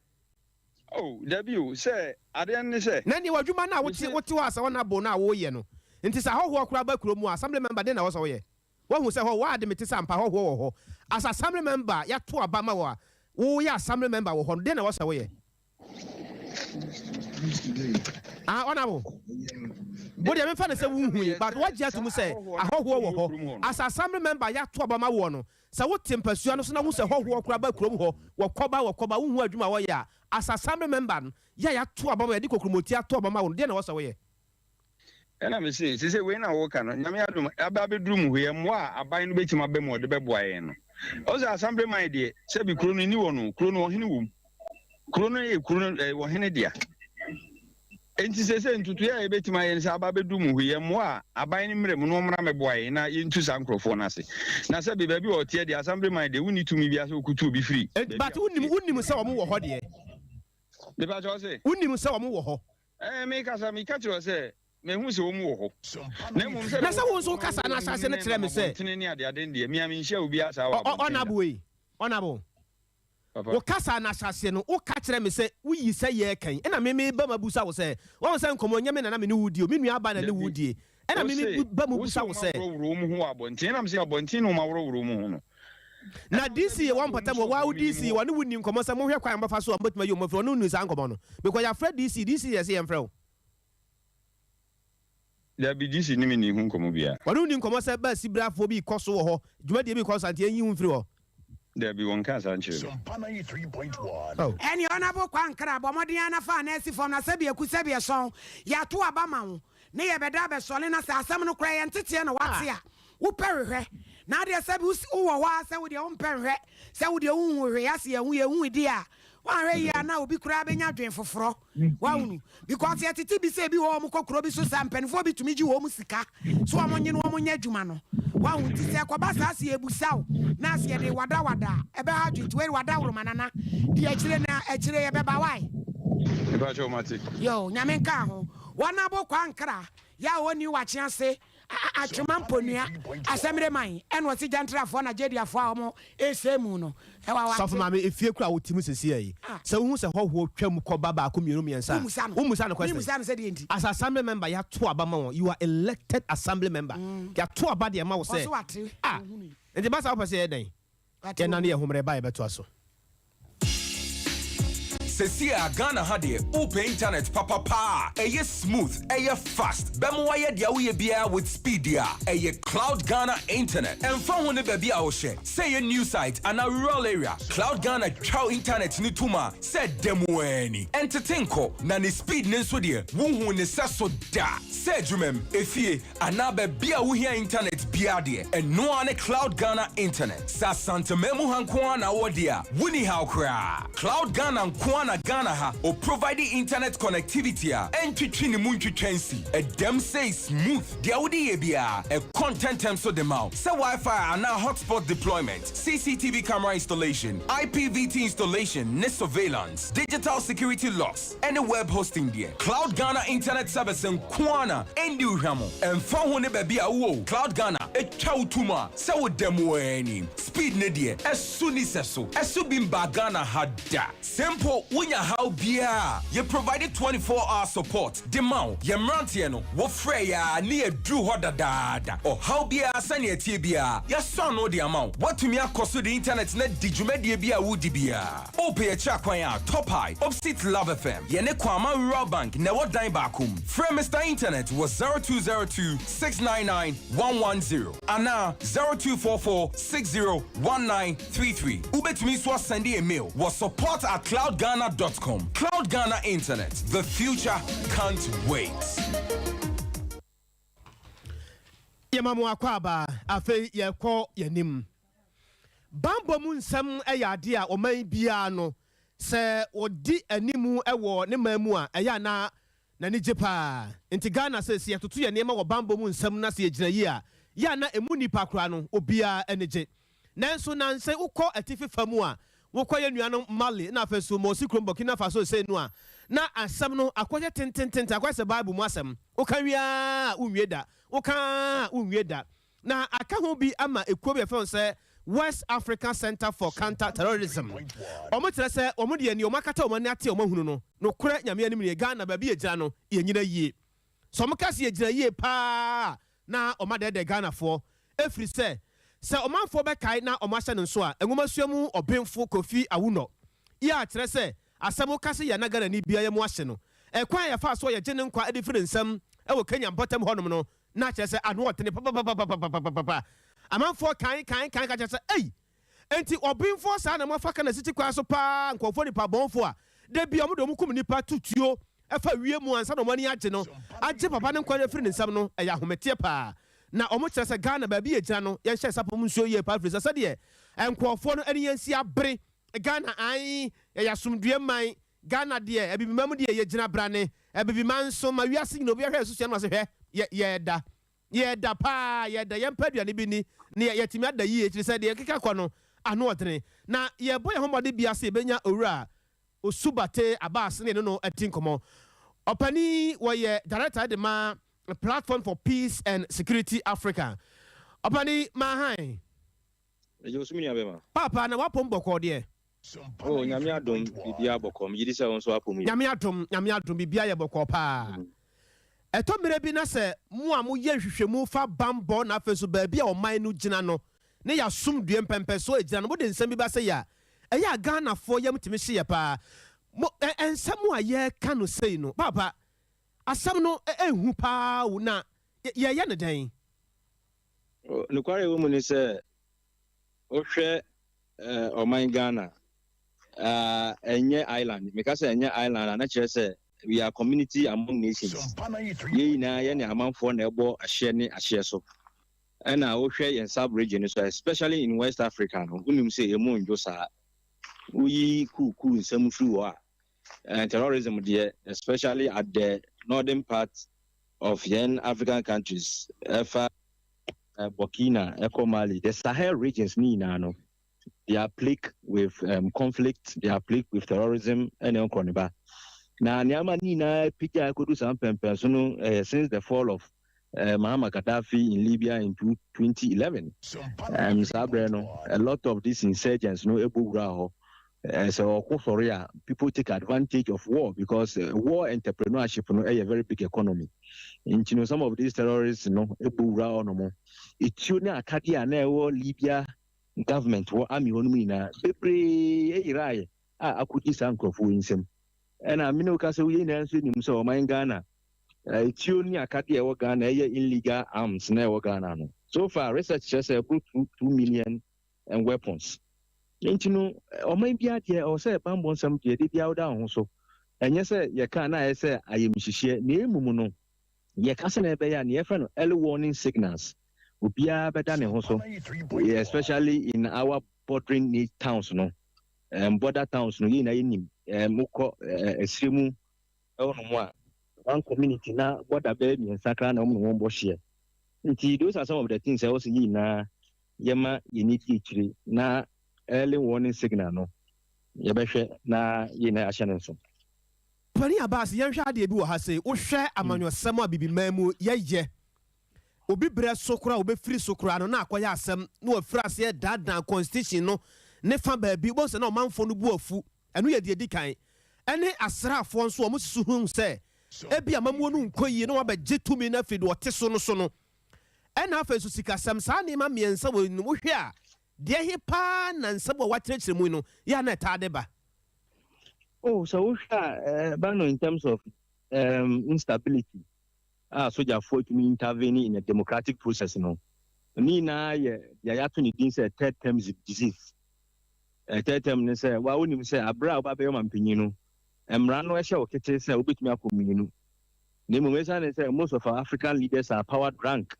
Oh, dabi o, sɛ adeɛ no ne sɛ. Na neɛ w'adwuma no a wote Mese. wote hɔ asɛ honourable no a woyɛ no nti sɛ ahɔhoɔ koraa ba kuro mu a assembly member deɛ na ɛwɔ sɛ woyɛ? Woahu sɛ hɔ ward mete sɛ ampa ahɔhoɔ wɔ hɔ as assembly member a yɛato aba ma wo a woyɛ assembly member wɔ hɔ no deɛ na ɛwɔ sɛ woyɛ? Ah honourable wo deɛ memfa no sɛ wonhui but woagye ato mu sɛ ahɔhoɔ wɔ hɔ as assembly member a yɛato aba ma woɔ no Sɛ wote mpasua no so na wohu sɛ hɔhoɔ koraa ba kurom hɔ, wɔkɔba, wɔkɔba, wonhu adwuma a wɔyɛ a, as assembly member no, yɛ a yɛato aba ma, yɛde kokromoti ato aba ma wo no, deɛn na ɛwɔ sɛ woyɛ? Ɛna me se, sesei wei na woka no, Nyame adom, aba abɛduru mu hɔ yi, mmoa a aban no bɛtumi aba mu a ɔde bɛboa yɛn no. Ɔhu sɛ assembly man deɛ, sɛbi kuro no nni hɔ no, kuro no ɔhene wɔ mu. Kuro no yɛ kuro no, ɛyɛ ɔhene dea. Enti seesei ntotoeɛ a yɛbɛtumi ayɛ ne sɛ aba abɛdu mu hɔ yi, mmoa a aban no mmra mu na wɔmmra mmɛboa yɛn na yɛntu saa nkurɔfoɔ no ase. Na sɛbe baabi a ɔteɛ deɛ, Assembly man deɛ, wonni tumi biara sɛ wokutu obi firi baabi a But wonim, ɔteɛ. wonim sɛ wɔn wɔ hɔ deɛ? Mepa kyɛw se? Wonim sɛ wɔn wɔ hɔ? Ɛɛ, mekasa, meka kyerɛ wo sɛ, mahu sɛ wɔn wɔ hɔ. Na mmom sɛdeɛ Na sɛ wo woka nso sɛ wokasa wɔn no wɔ ahyɛaseɛ no mu kyerɛ nenam me sɛ. abɔntene ne adeade no deɛ, me a menhyia obiara saa wɔ Ɔ, ɔ, abɔntene da. Honourable ei, Honourable. Papa. Wo kasa no ahyɛaseɛ no, wo ka kyerɛ me sɛ wo yi sɛ yɛ kan, ɛna me me ba mu abusa wo sɛ, wahu sɛ nkɔmɔ nyɛ me na na me ne wo di o, me nua ba na ne wo Dabi. die, ɛna Wo me me se, ba mu wo se busa wo wɔn sɛ. aworɔworɔ wɔn ho wɔ abɔnten, ɛna me se abɔnten na wɔn aworɔworɔ wɔn ho no. Na Ɛna wo sɛ DC bi wɔ ato wɔn mpɔtam hɔ, shop waa hɔ, wo me nim DC hɔ. wɔne wo nni nkɔmɔ sɛ monhwɛ kwan a mobɛfa so a mobɛtumi ayi wɔn afiri hɔ, ɔne wo nni saa nkɔmɔ no, because yɛafrɛ DC, DC yɛ se yɛmfrɛ wo. Dabi, DC ne me nni ho nkɔmmɔ biara. Wɔne wo nni nkɔmmɔ sɛ bɛasi brafoɔ bi rekɔ so wɔ hɔ, dwumadie bi rekɔ so saa nti yɛnyi wo mfiri hɔ. Dabi, wɔnkaa saa nkyerɛɛ me. Oh. Ɛneɛ Honourable Kwankra, bɔ mmɔden ara na fa anaa si fam na sɛbi aku sɛbi ɛsɔn, yɛato aba ma wo ne yɛbɛda abɛsɔle na sɛ asɛm no koraa yɛ nteteɛ na woate a, wopɛ hwehwɛ. Na adeɛ sɛbi wo wɔ hɔ ara sɛ wodeɛ wompɛ nhwɛ, sɛ wodeɛ wonhu hwee ase yɛhu yɛhu deɛ a, woanhwɛ yie a na obi koraa bɛnya adwen foforɔ. Wahunu? Because yɛtete bi sɛ ebi wɔ hɔ wɔn kɔ kuro bi so saa mpanimfoɔ bi tumi gye wɔn sika so wɔn nye no wɔn nyɛ adwuma no. Wahu? Nti sɛ ɛkɔba saa sɛ yɛbusa wo na sɛ yɛde wadawada a ɛbɛha adwene nti wei wadaworo ma nana di akyire na akyire yɛbɛba why? Mepa kyɛw mate. Yo, nyame nka ho. Wɔn abo kwa nkra yɛ a wɔnni wakye ase Atwema mponua, Asamire man, ɛna ɔse Gyantrafoɔ na Gyediafoɔ a wɔn resɛe mu no, ɛwɔ a Sɔfo wate. maame, efie koro a wote mu seesei yi, sɛ wohu sɛ hɔhoɔ twam kɔba baako, mmienu, mmiɛnsa a, Wommisa no. wommisa no question? Memmisa no sɛ deɛ nti. As assembly member, yɛato aba ma wɔn, you are elected assembly member, yɛato aba de ama wo sɛ, Ɔse wate, ah, ɔhunui. nti ba saa wopɛ sɛ yɛyɛ dɛn? Wate Yɛnane ɔhunui. yɛn ho mmerɛ ba a yɛbɛtoa so. Sesie a Ghana ha deɛ wopɛ internet papa paa a ɛyɛ smooth, ɛyɛ fast, bɛma wayɛ deɛ woyɛ biara with speed deɛ a, ɛyɛ Cloud Ghana Internet. Ɛmfa ho ne baabi a wohyɛ, sɛ ɛyɛ new site anaa rural area, Cloud Ghana twa wo internet no tom a sɛ da mu ara ni. Ɛntete nkɔ, na ne speed no nso deɛ wonhuu ne sɛso da. Sɛ adwumam, efie, anaa baabi a wohia internet biara deɛ, ɛno ara ne Cloud Ghana Internet. Sɛ Asanteman mu ha nko ara na wowɔ deɛ a, wonni haw koraa. Cloud Ghana nko ara na Ghana ha ɔprovide internet connectivity a ɛntwetwe ne mu ntwitwa nsi. Ɛdam sei smooth, deɛ wode yɛ biara, ɛkɔ ntɛntɛm so de ma wo. Sɛ Wi-Fi anaa hotspot deployment, CCTV camera installation, IPVT installation ne surveillance, digital security locks, ne web hosting deɛ, Cloud Ghana Internet Service nko ara na ɛndi wo hwammɔ. Ɛmfa ho ne baabi a wowɔ o, Cloud Ghana twa wo tom a sɛ woda mu ara ni. Speed no deɛ, ɛso nni sɛso. Ɛso bi mbaa Ghana ha da. Sɛ mpo wonya haw biara a, yɛ provide 24 hour support de ma wo. Yɛn mmeranteɛ no, wofrɛ yɛn a ne yɛaduru hɔ dadaada. Ɔhaw biara sɛnea ɛteɛ biara, yɛasɔ ano de ama wo. Woatumi akɔ so de internet no adi dwumadie bi a woredi biara. Wopɛ yɛn akyiri akwan a, Top High, opposite Love FM. Yɛne Kwama Rural Bank na ɛwɔ dan baako mu. Frɛ Mister Internet wɔ 0202 699 110 anaa 0244 60 1933. Wobɛtumi nso asɛnde yɛn mail wɔ support at cloudghana dot com. Cloud Ghana Internet, the future can't wait. Yɛma mo akwaaba, afei yɛkɔ yɛn anim. Bammɔ mu nsɛm yɛ adeɛ a ɔman biara no, sɛ wɔdi anim wɔ ne man mu a, ɛyɛ a na n'ani gye paa. Nti Ghana sɛ sɛ yɛtoto yɛn nneɛma wɔ bammɔ mu nsɛm na sɛ yɛgyina yie a, yɛ a na ɛmu nnipa koraa no, obiara ani gye. Nanso nansa yi wokɔ atifi fa mu a, wokɔ yɛn nuanom Mali na afei nso Mossi kurom Burkina Faso sei no a, na asɛm no akɔyɛ tentententen, akɔyɛ sɛ Bible mu asɛm. Woka wie ara a, wonwie da. Woka ara a, wonwie da. Na aka ho bi ama ekuo bi a yɛfrɛ wɔn sɛ West Africa Centre for Counter Terrorism. Wɔn kyerɛ sɛ wɔn deɛ nea wɔn akata wɔn ani ate a wɔn ahunu no, nokorɛ Nyame anim nie, Ghana baabi yɛgyina no, yɛnnyina yie. Sɛ wɔn ka sɛ yɛgyina yie paa a, na wɔn adɛɛdɛɛ Ghanafoɔ. Ɛfiri sɛ, sɛ ɔmanfoɔ bɛkae na wɔn ahyɛ no nso a, nwomasua mu ɔbenfo Kofi Awunɔ yi a kyerɛ sɛ asɛm woka sɛ yɛn na Ghanani biara yɛ mu ahye no, ɛkwan a yɛfaa so a yɛgye ne nkwa de firi ne nsam wɔ Kenya mpɔtam hɔnom no, na kyerɛ sɛ ano ɔdene papapapapapapa. Amanfoɔ kan kan kan ka kyerɛ sɛ, Ei! Enti ɔbenfoɔ saa na moafa Kana sikyi kwan so paa, nkurɔfoɔ nipa bɔnfoɔ a da biara wɔde wɔn kum nnipa to tuo fa wiem ansa na wɔn ani agye no, agye papa no nkwa no afiri ne nsam no, ɛyɛ ahometeɛ paa. Na wɔn kyerɛ sɛ Ghana baabi yɛgyina no, yɛnhyɛ sapɔ mu nsuo yie paa firi sɛ sɛdeɛ nkurɔfoɔ no ne yɛn si abere Ghana ae, yɛyɛ asomdwoeɛ man, Ghana deɛ Abibima mu deɛ yɛgyina brane, Abibima nso ma wiase nyina obiara hwɛ yɛn so sua no ase hwɛ, yɛ, yɛda, yɛda paa, yɛda, yɛmpɛ aduane bi nni na yɛ, yɛatumi ada yie, kyerɛ sɛ deɛ ɛkeka kɔ no ano ɔdene. Na yɛbɔ yɛn ho mmɔden biara sɛ yɛbɛnya Owura Osubate Abass ne yɛne no adi nkɔmmɔ. Ɔpanin yi, wɔyɛ Director de ma Platform for Peace and Security Africa. Ɔpanin yi, Maahan. Megye wo so me nua bɛma. Paapa, na w'apom bɔkɔɔ deɛ? Oh Nyame adom biribiara bɔkɔɔ, megye di sɛ wo nso w'apom ye. Nyame adom, Nyame adom biribiara yɛ bɔkɔɔ paa. Ɛtɔ mmerɛ bi na sɛ mo a moyɛ nhwehwɛmu fa banbɔ na afei nso baabi a ɔman no gyina no ne y'asomdue mpɛmpɛsoɔ a ɛgyina no mode nsɛm bi ba sei a, ɛyɛ a Ghanafoɔ yam tumi hye yɛ paa. Mo, ɛ, nsɛm a yɛreka no sei no, paapa, asɛm no ɛnhu paa o, na yɛyɛ no dɛn? Nokware a ɛwɔ mu ne sɛ, wohwɛ ɔman Ghana a, ɛnyɛ island. Meka sɛ ɛnyɛ island a, na kyerɛ sɛ we are community among nations. Yɛn nyinaa yɛne amanfoɔ na ɛbɔ ahyeɛ ne ahyeɛ so. Ɛna wohwɛ yɛn sub region no so, especially in West Africa no, wonim sɛ ɛmu ndwo saa. Woyi kuukuu nsɛm firi hɔ a, terrorism deɛ, especially at the northern part of yɛn African countries, ɛfa Burkina ɛkɔ Mali, the Sahel regions ne nyinaa no, they are plagued with conflict, they are plagued with terrorism ɛne nkorɔ ne ba. Na nneɛma ne nyinaa pagya akɔdu saa mpɛmpɛn so no since the fall of Muammar Gaddafi in Libya in 2011. Saa berɛ no, a lot of these insurgents no ɛbɔ wura hɔ. Sɛ ɔko sɔre a, people take advantage of war because war entrepreneurship no ɛyɛ very big economy. Nti no, some of these terrorists no ɛbɔ wura hɔ nom. Etuo ne akadeɛ a na ɛwɔ Libya government wɔ army hɔ nom nyinaa bebree ɛyeraeɛ. a akɔdi saa nkurɔfoɔ yi nsam. Ɛna me ne wo ka sɛ yɛn nyinaa nso nim sɛ ɔman Ghana, etuo ne akadeɛ a ɛwɔ Ghana ɛyɛ illegal arms na ɛwɔ Ghana no. So far research kyerɛ sɛ ɛboro 2 million and weapons. Nti no ɔman biara deɛ ɛwɔ sɛ bammɔ nsɛm deɛ da biara woda wo ho so. Ɛnyɛ sɛ yɛka na ayɛ sɛ ayamhyehyeɛ na mmom no yɛka sɛ na ɛbɛyɛ a nea yɛfrɛ no early warning signals obiara bɛda ne ho so especially in our bordering towns no um, border towns no yɛn nyinaa yɛnim um, wokɔ uh, ɛserɛ mu ɛwɔ nom a one community na border bɛyɛ mmiɛnsa koraa na wɔn ne wɔn bɔ hyeɛ nti those are some of the things ɛwɔ sɛ yɛn nyinaa yɛma yɛn ani di akyire na early warning signal no yɛbɛhwɛ na yɛn nyinaa yɛahyɛ no nso. Panin Abbas, yɛnhwɛ adeɛ bi wɔ ha sei, wohwɛ amanyɔsɛm a Bibiman mu yɛyɛ, obi berɛ so koraa a ɔbɛfiri so koraa no na akɔyɛ asɛm na wafiri aseɛ daadaa constitution no ne fa baabi, wobɛhu sɛ na ɔmanfoɔ no bo afu, ɛno yɛ deɛ ɛdi kan. Ɛne asraafoɔ nso wɔn susu hu sɛ ebia amammuo no nkɔ yie na wɔabɛgye tumi no afiri deɛ ɔte so no so no. Ɛna afei nso sikasɛm, saa nneɛma mmiɛnsa wei no wohwɛ a deɛ he paa na nsɛm a wɔakyerɛkyerɛ mu yi no yɛ a na ɛtaa de ba? Oh, sɛ wohwɛ a ɛba no in terms of um, instability a sogyafoɔ tumi intervene in a democratic process no, ne nyinaa yɛ deɛ yɛato ne din sɛ third term disease. Third term ne sɛ wa wonim sɛ aberɛ a woba bɛyɛ ɔmampanyin no, mmara no ɛhyɛ wo ketee sɛ wobɛtumi akɔ mmienu. Na mmom esiane sɛ most of our African leaders are power drunk,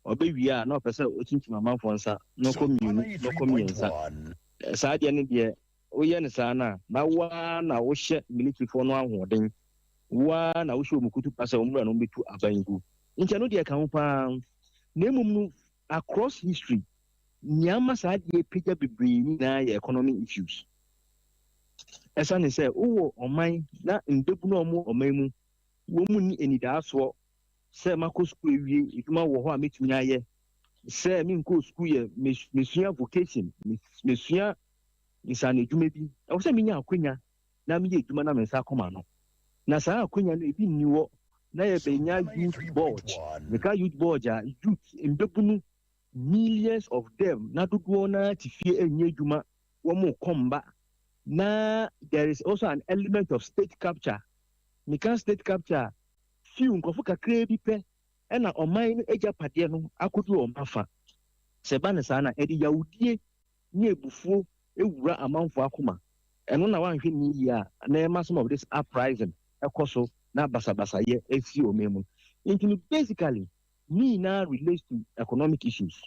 ɔbɛwie a na ɔpɛ sɛ ɔkyinkyim amanfoɔ nsa na ɔkɔ mmienu na ɔkɔ mmiɛnsa. Saa deɛ no deɛ woyɛ no saa no a, na wo ara na wohyɛ militaryfoɔ no ahoɔden, wo ara na wohyɛ wɔn kutupa sɛ wɔmmra na wɔmmɛtu aban gu. Nti ɛno deɛ ɛka ho pa ara. Na mmom no, across history, nea ama saa adeɛ apagya bebree nyinaa yɛ economy issues. Ɛsiane sɛ wowɔ ɔman na mbabunu a wɔwɔ ɔman mu, wɔn nni anidaasoɔ sɛ makɔ sukuu awie, adwuma wɔ hɔ a mɛtumi ayɛ, sɛ menkɔɔ sukuu yɛ, mesua vocation, mesua nsaano adwuma bi, ɛwɔ sɛ menya akwanya na meyɛ adwuma na me nsa akɔ m'ano. Na saa akwanya no ebi nni hɔ na yɛbɛnya youth board. Meka youth board a, youth, mbabunu, millions of them, na dodoɔ no ara te fie ɛnyɛ adwuma, wɔn mba. Na there is also an element of state capture. Meka state capture a, few, nkurɔfo kakraa bi pɛ ɛna ɔman no agyapadeɛ no akɔdu wɔn afa. Sɛ ɛba no saa no a, ɛde yawdie ne abufuo wura amanfoɔ akoma. Ɛno na woanhwɛ no yie a, na ɛma some of this uprising ɛkɔ so na basabasayɛ si ɔman mu. Nti no basically, Ne nyinaa relates to economic issues,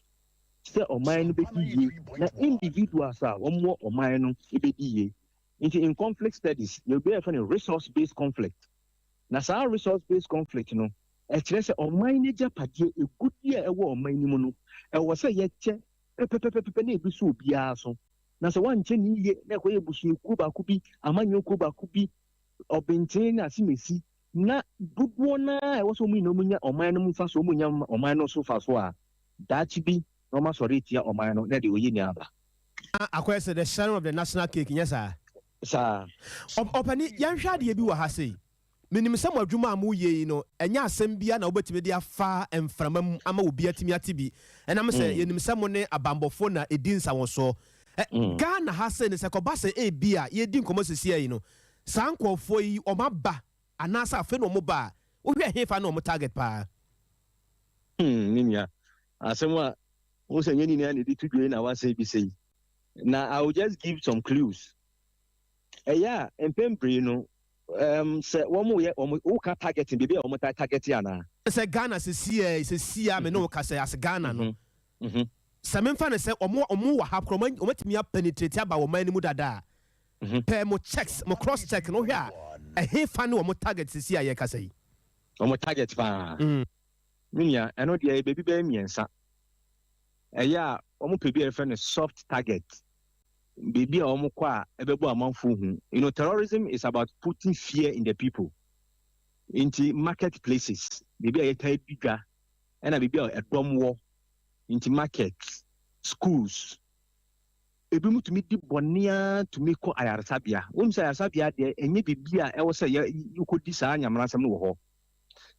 sɛ ɔman no bɛdi yie na individuals a wɔwɔ ɔman no bɛdi yie. Nti in conflict studies, yɛwɔ biribi a yɛfrɛ no resource based conflict. Na saa resource based conflict no, ɛkyerɛ sɛ ɔman no agyapadeɛ, agudeɛ a ɛwɔ ɔman no mu no, ɛwɔ sɛ yɛkyɛ pɛpɛpɛpɛpɛ na ɛbi so obiara so. Na sɛ woankyɛ no yie na ɛkɔyɛ abusuakuo baako bi, amanyɔkuo baako bi, ɔbenten ne asemesi, Na dodoɔ no ara a ɛwɔ sɛ wɔn nyinaa wɔnya ɔman no mu mfasoɔ, wɔnnya ɔman no so mfasoɔ a, daakye bi na wɔasɔre atia ɔman no na ɛde oyie aba. Na akɔyɛ sɛ the sharing of the national cake, nyɛ saa? Saa. Ɔpani, yɛnhwɛ adeɛ bi wɔ ha sei. Menim sɛ mo adwuma a moreyɛ yi no, ɛnyɛ asɛm biara na wobɛtumi de afa mframa mu ama obi atumi ate bi, ɛnam sɛ yɛnim sɛ mo ne abanbɔfoɔ na ɛdi nsawɔsoɔ. Ɛ, Ghana ha sei no, sɛ ɛkɔba sɛ ebia yɛredi nkɔmmɔ seesei yi no, Saa nkorɔfoɔ yi wɔn aba anaasɛ afei na wɔn ba a, wohwɛ ɛhefa ne wɔn target paa? Hmm me nua, asɛm a wohu sɛ nyɛ ne nyinaa na ɛde to dwa yi na woasɛe bisa yi. Na I will just give some clues. Ɛyɛ a mpɛn pii no um, sɛ wɔn yɛ wɔn woka targeting baabi a wɔn taa target anaa? Sɛ Ghana sesiɛ sesiɛ a me ne wo kasa yi as Ghana no, sɛ memfa no sɛ wɔn wɔn wɔ ha koraa wɔn atumi a penetrate aba wɔn man no mu dada a, Pɛ mo checks, mo cross check no wohwɛ a, ɛhefa ne wɔn target sisi a yɛrekasa yi? Wɔn target paa? Me nua, ɛno deɛ ɛyɛ baabi bɛyɛ mmiɛnsa. Ɛyɛ a wɔn pɛ bi a yɛfrɛ no soft target, baabi a wɔn kɔ a ɛbɛbɔ amanfoɔ hu. You know, terrorism is about putting fear in the people. Nti market places, baabi a yɛtaa di dwa, ɛna baabi a ɛdɔm wɔ, nti market, schools. Ebinom tumi di bɔne ara tumi kɔ ayaresabea. Wonim sɛ ayaresabea deɛ, ɛnyɛ biribi a ɛwɔ sɛ yɛkɔdi saa nyamenansɛm no wɔ hɔ.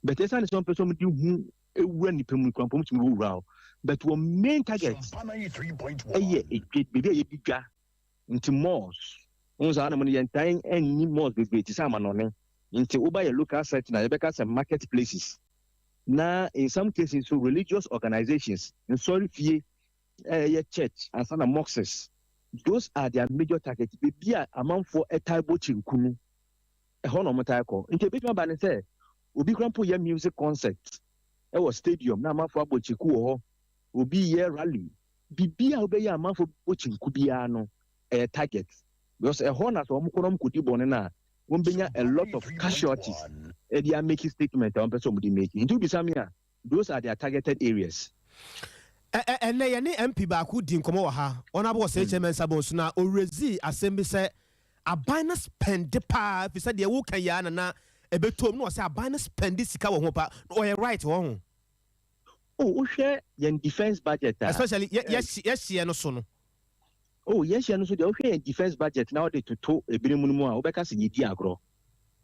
But ɛsiane sɛ wɔmpɛ sɛ wɔde hu wura nnipa mu nti, wɔtumi wura hɔ. But wɔn main target yɛ edwa, baabi a yɛdi dwa, nti malls. Wohu sɛ hanom no yɛntaa nni malls bebree te sɛ amanɔne. Nti woba yɛ local setting a yɛbɛka sɛ market places. Na in some cases nso religious organisations, nsɔrefie a ɛyɛ church ansa na mosques, those are their major target. Baabi a amanfoɔ taa bɔ kyenku no, ɛhɔ na wɔtaa kɔ. Nti ebetumi aba ne sɛ obi koraa mpo yɛ music concert wɔ stadium na amanfoɔ abɔ kyeku wɔ hɔ, obi yɛ rally, biribi a wobɛyɛ a amanfoɔ bɔ kyenku biara no, ɛyɛ target. Because ɛhɔ na sɛ wɔkɔ na wɔkɔdi bɔne no a, wɔbɛnya a lot of casualties de a make statement a wɔpɛ sɛ wɔde make. Nti wobisa me a, those are their targeted areas. Ɛ ɛ ɛnnɛ yɛne MP baako dii nkɔmmɔ wɔ ha, Honourable Osei Kyei Mensah Bonsu, na ɔrezii asɛm bi sɛ aban no spɛnde paa, ɛfiri sɛ deɛ woka yi ara na na ɛbɛtɔ mu, na ɔsɛ aban no spɛnde sika wɔ ho paa, na ɔyɛ right wɔ ho. Oh, wohwɛ yɛn defence budget a. Especially yɛ yɛ yɛhyeɛ no so no. Oh, yɛhyeɛ no so deɛ, wohwɛ yɛn defence budget na wode toto ebinom no mu a, wobɛka sɛ yɛdi agorɔ.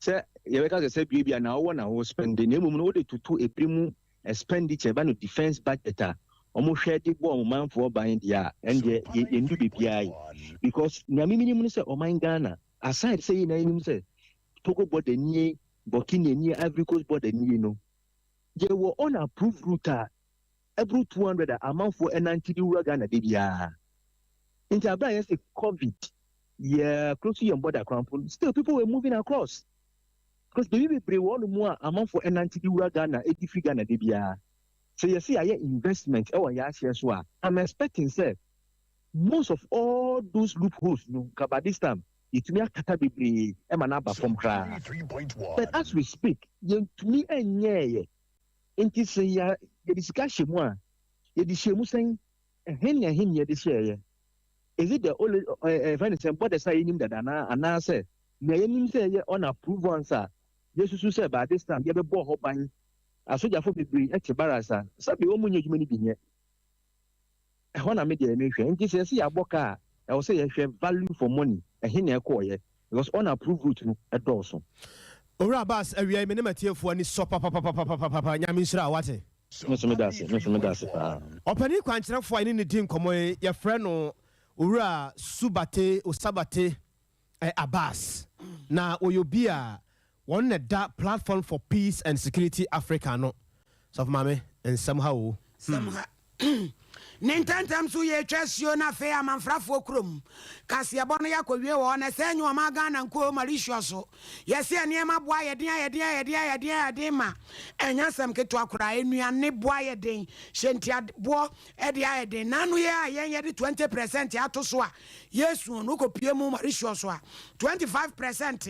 Sɛ yɛbɛka sɛ sɛ bia bia na wowɔ na wo spɛnde, na mmom no wode toto ebinom expenditure ɛba no defence budget a, wɔhwɛ de bɔ wɔn manfoɔ ban deɛ a, ɛndeɛ yɛ yɛndu baabiara yi. Because nea me menim ne sɛ ɔman Ghana, aside sɛ yɛn nyinaa yɛnim sɛ Togo border nie, Burkina nie, Ivory Coast border nie no, Yɛwɔ unapproved route a ɛboro 200 a amanfoɔ ɛnante de wura Ghana da biara. Nti aberɛ a yɛse covid yɛ close yɛn border koraa mpo no, still people were moving across. Because baabi bebree wɔ hɔnom a amanfoɔ ɛnante de wura Ghana, ɛdi firi Ghana da biara. Sɛ yɛse yɛayɛ investment ɛwɔ yɛn ahyeɛ so a, I'm expecting sɛ most of all those loopholes no, nka by this time, yɛtumi akata bebree ma no aba fam koraa but as we speak yɛntumi nyɛɛyɛ nti sɛ yɛde sika hyɛ mu a yɛde hyɛ mu sɛn ɛhe ne ɛhe ne yɛde hyɛɛyɛ is it the only ɛfɛ ne sɛ borders a yɛnim dada anaa anaasɛ nea yɛnim sɛ ɛyɛ unapproved ones a yɛsusu sɛ by this time yɛbɛbɔ hɔ ban asogyafo bebree ɛte barracks a sɛbi wɔn nyɛ adwuma no bi nyɛ Ɛhɔ na me deɛ mehwɛ. Nti sɛ yɛse yɛabɔ ka a, ɛwɔ sɛ yɛhwɛ value for money, ɛhe na ɛkɔɔyɛ because unapproved route no ɛdɔɔso. Owura Abbas awia yi me ne m'atiefoɔ ani sɔ papapapapapapa Nyame nhyira wo wate. Me nso meda ase, me nso meda ase paa. Ɔpanin kwankyerɛfoɔ a yɛne no di nkɔmmɔ yi yɛfrɛ no Owura Subate Osabate Abbas na ɔyɛ obi a wɔn na ɛda Platform for Peace and Security Africa ano. Sɔfo Maame, nsɛm ha o. Nsɛm ha. Ne ntɛmntɛm so yɛretwa asuo no afei amanfrafoɔ kurom kaseɛbɔ no yɛakɔwie wɔ hɔ na ɛsɛ nyɛ ɔman Ghana nko o Mauritius so yɛse nneɛma boɔ ayɛ den ayɛ den ayɛ den ayɛ den ayɛ den ma ɛnyɛ asɛm ketewa koraa nnuane boɔ ayɛ den hyɛntia boɔ de ayɛ den nano yɛ a yɛn yɛde 20 percent ato so a yɛsuo no wokɔpie mu Mauritius a 25 percent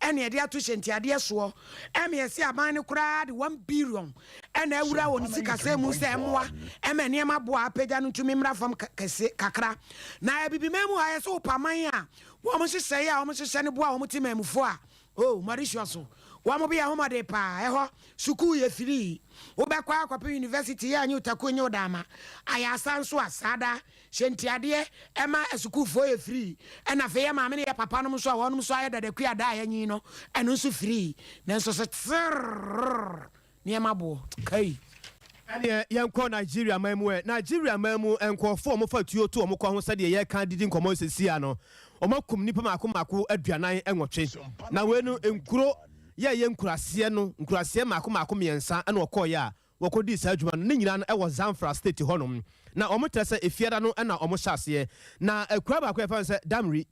ɛne ɛde ato hyɛntiadeɛ soɔ ɛma yɛse aban no koraa de 1 billion ɛna awura wɔ ne sikasɛm mu sɛ ɛmmoa ɛma nneɛma boɔ a apagya no ntumi mmra fam kɛse kakra. Na Abibiman mu ha yɛse wopɛ aman a wɔn nhyehyɛeɛ a wɔn hyehyɛ no boa wɔn temanmufoɔ a, oh Mauritius wɔn beyɛ ahomɔden paa, ɛhɔ sukuu yɛ firii, wobɛkɔ akɔpem university yɛ nye otaku nye odaama, ayarsa nso a saa da Hyɛ ntiadeɛ ɛma asukuufoɔ yɛ free ɛna afei yɛ maame ne yɛ papa nom nso a wɔnom nso ayɛ dada kua da a yɛnyin no ɛno nso free nanso so tserrrr nneɛma boɔ kai. Ɛneɛ yɛnkɔ Nigeria man mu ɛ. Nigeria man mu nkurɔfoɔ a wɔfa tuo to wɔn kɔn ho sɛdeɛ yɛreka didi nkɔmmɔ yi seesei ara no, wɔakum nnipa mmaako mmaako 48. Na wei no nkuro yɛ ɛyɛ nkuraseɛ no, nkuraseɛ mmaako mmaako mmiɛnsa na wɔkɔeɛ a wɔkɔdii saa dwuma no, ne nyinaa no wɔ Zamfara State hɔnom. Na wɔkyerɛ sɛ Efiada no na wɔhyɛ aseɛ. Na akuraa baako a yɛfrɛ no sɛ Damri,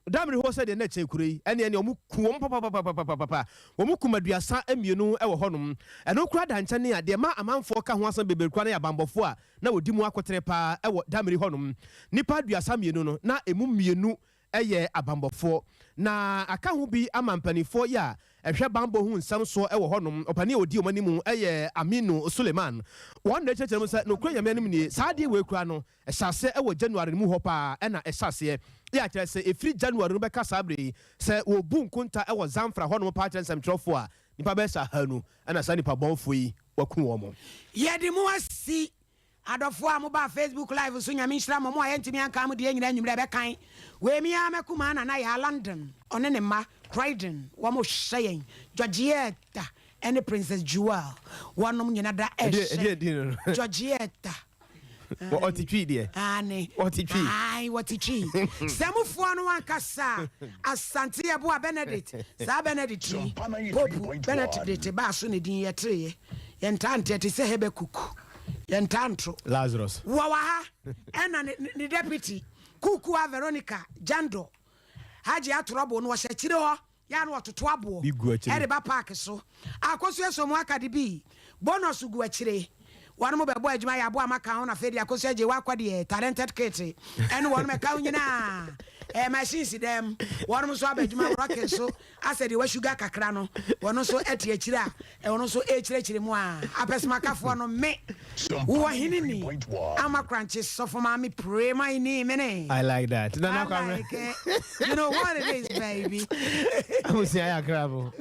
Damri hɔ sɛdeɛ na ɛkyɛn kuro yi, ɛneɛ neɛ wɔku wɔn papapapapapapa. Wɔkum 32 wɔ hɔnom. Ɛno koraa da nkyɛne a, deɛ ɛma amanfoɔ ka ho asɛm bebree koraa no yɛ abanbɔfoɔ a na wɔdi mu akotene pa ara wɔ Damri hɔnom. Nnipa 32 no, na ɛmu mmienu yɛ abanbɔfoɔ. Na aka ho bi ama mpaninfoɔ yi a ɛhwɛ banbɔ ho nsɛm soɔ wɔ hɔ nom, ɔpanin a ɔdi wɔn anim yɛ Aminu Suleiman. Wɔn na ɛkyerɛkyerɛ mu sɛ, nokorɛ Nyame anim nie, saa adeɛ wei koraa no, ɛhyɛ aseɛ wɔ January no mu hɔ paa na ɛhyɛ aseɛ. Yɛ a kyerɛ sɛ ɛfiri January no bɛka saa berɛ yi, sɛ wɔbu nkonta wɔ Zamfara hɔ nom paa kyerɛ nsɛmtwerɛfoɔ a, nnipa bɛyɛ sɛ ahanu na saa nnipa bɔnfoɔ yi wɔaku wɔn. Yɛde mo asi Adɔfoɔ a mobaa Facebook live so Nyame nhyira mo, mo a yɛntumi ankan mo deɛ nyinaa anwummerɛ bɛkan wei me ara m'akumaa Nana Yaa London ɔne ne mma Croydon wɔn hwɛ yɛn Georgietta ɛne Princess Jewel wɔnom nyina da ɛhwɛ Georgietta. Ɔte twi deɛ. Aane. Ɔte twi. Ae, wɔte twi. Sɛmufoɔ no ankasa, Asante Yeboah Benedict, saa Benedict yi, Pope Benedict baa so ne din yɛteeɛ. Yɛntaa nte, ɛte sɛ Habakkuk. Yɛntaa nto. Lazarus. Wɔwɔ ha, ɛna ne, ne deputy, Kuukua Veronica Jandor, Hajia Atorɔbo no, wɔhyɛ akyire hɔ. Yɛ a na wɔtoto aboɔ Bi gu akyire. de ba park so. Akosua so mu aka de bi bonus gu akyire. Wɔnom bɛbɔ adwuma yɛ aboa maka ho na afei deɛ Akosua gye wakɔ deɛ talented kit ɛne wɔnom ɛka ho nyinaa ɛɛ machines dɛm wɔnom nso aba adwuma rock nso asɛ deɛ wasuga kakra no wɔn nso ɛte akyire a ɛwɔ nso ɛkyerɛkyerɛ mu a apɛsɛmakafoɔ no me wowɔ hene ni ama korankye sɔfo maame pray my ni mene I like that. Nana I Kwame. like it. You know what it is, baby. Abusua yɛ akra mo.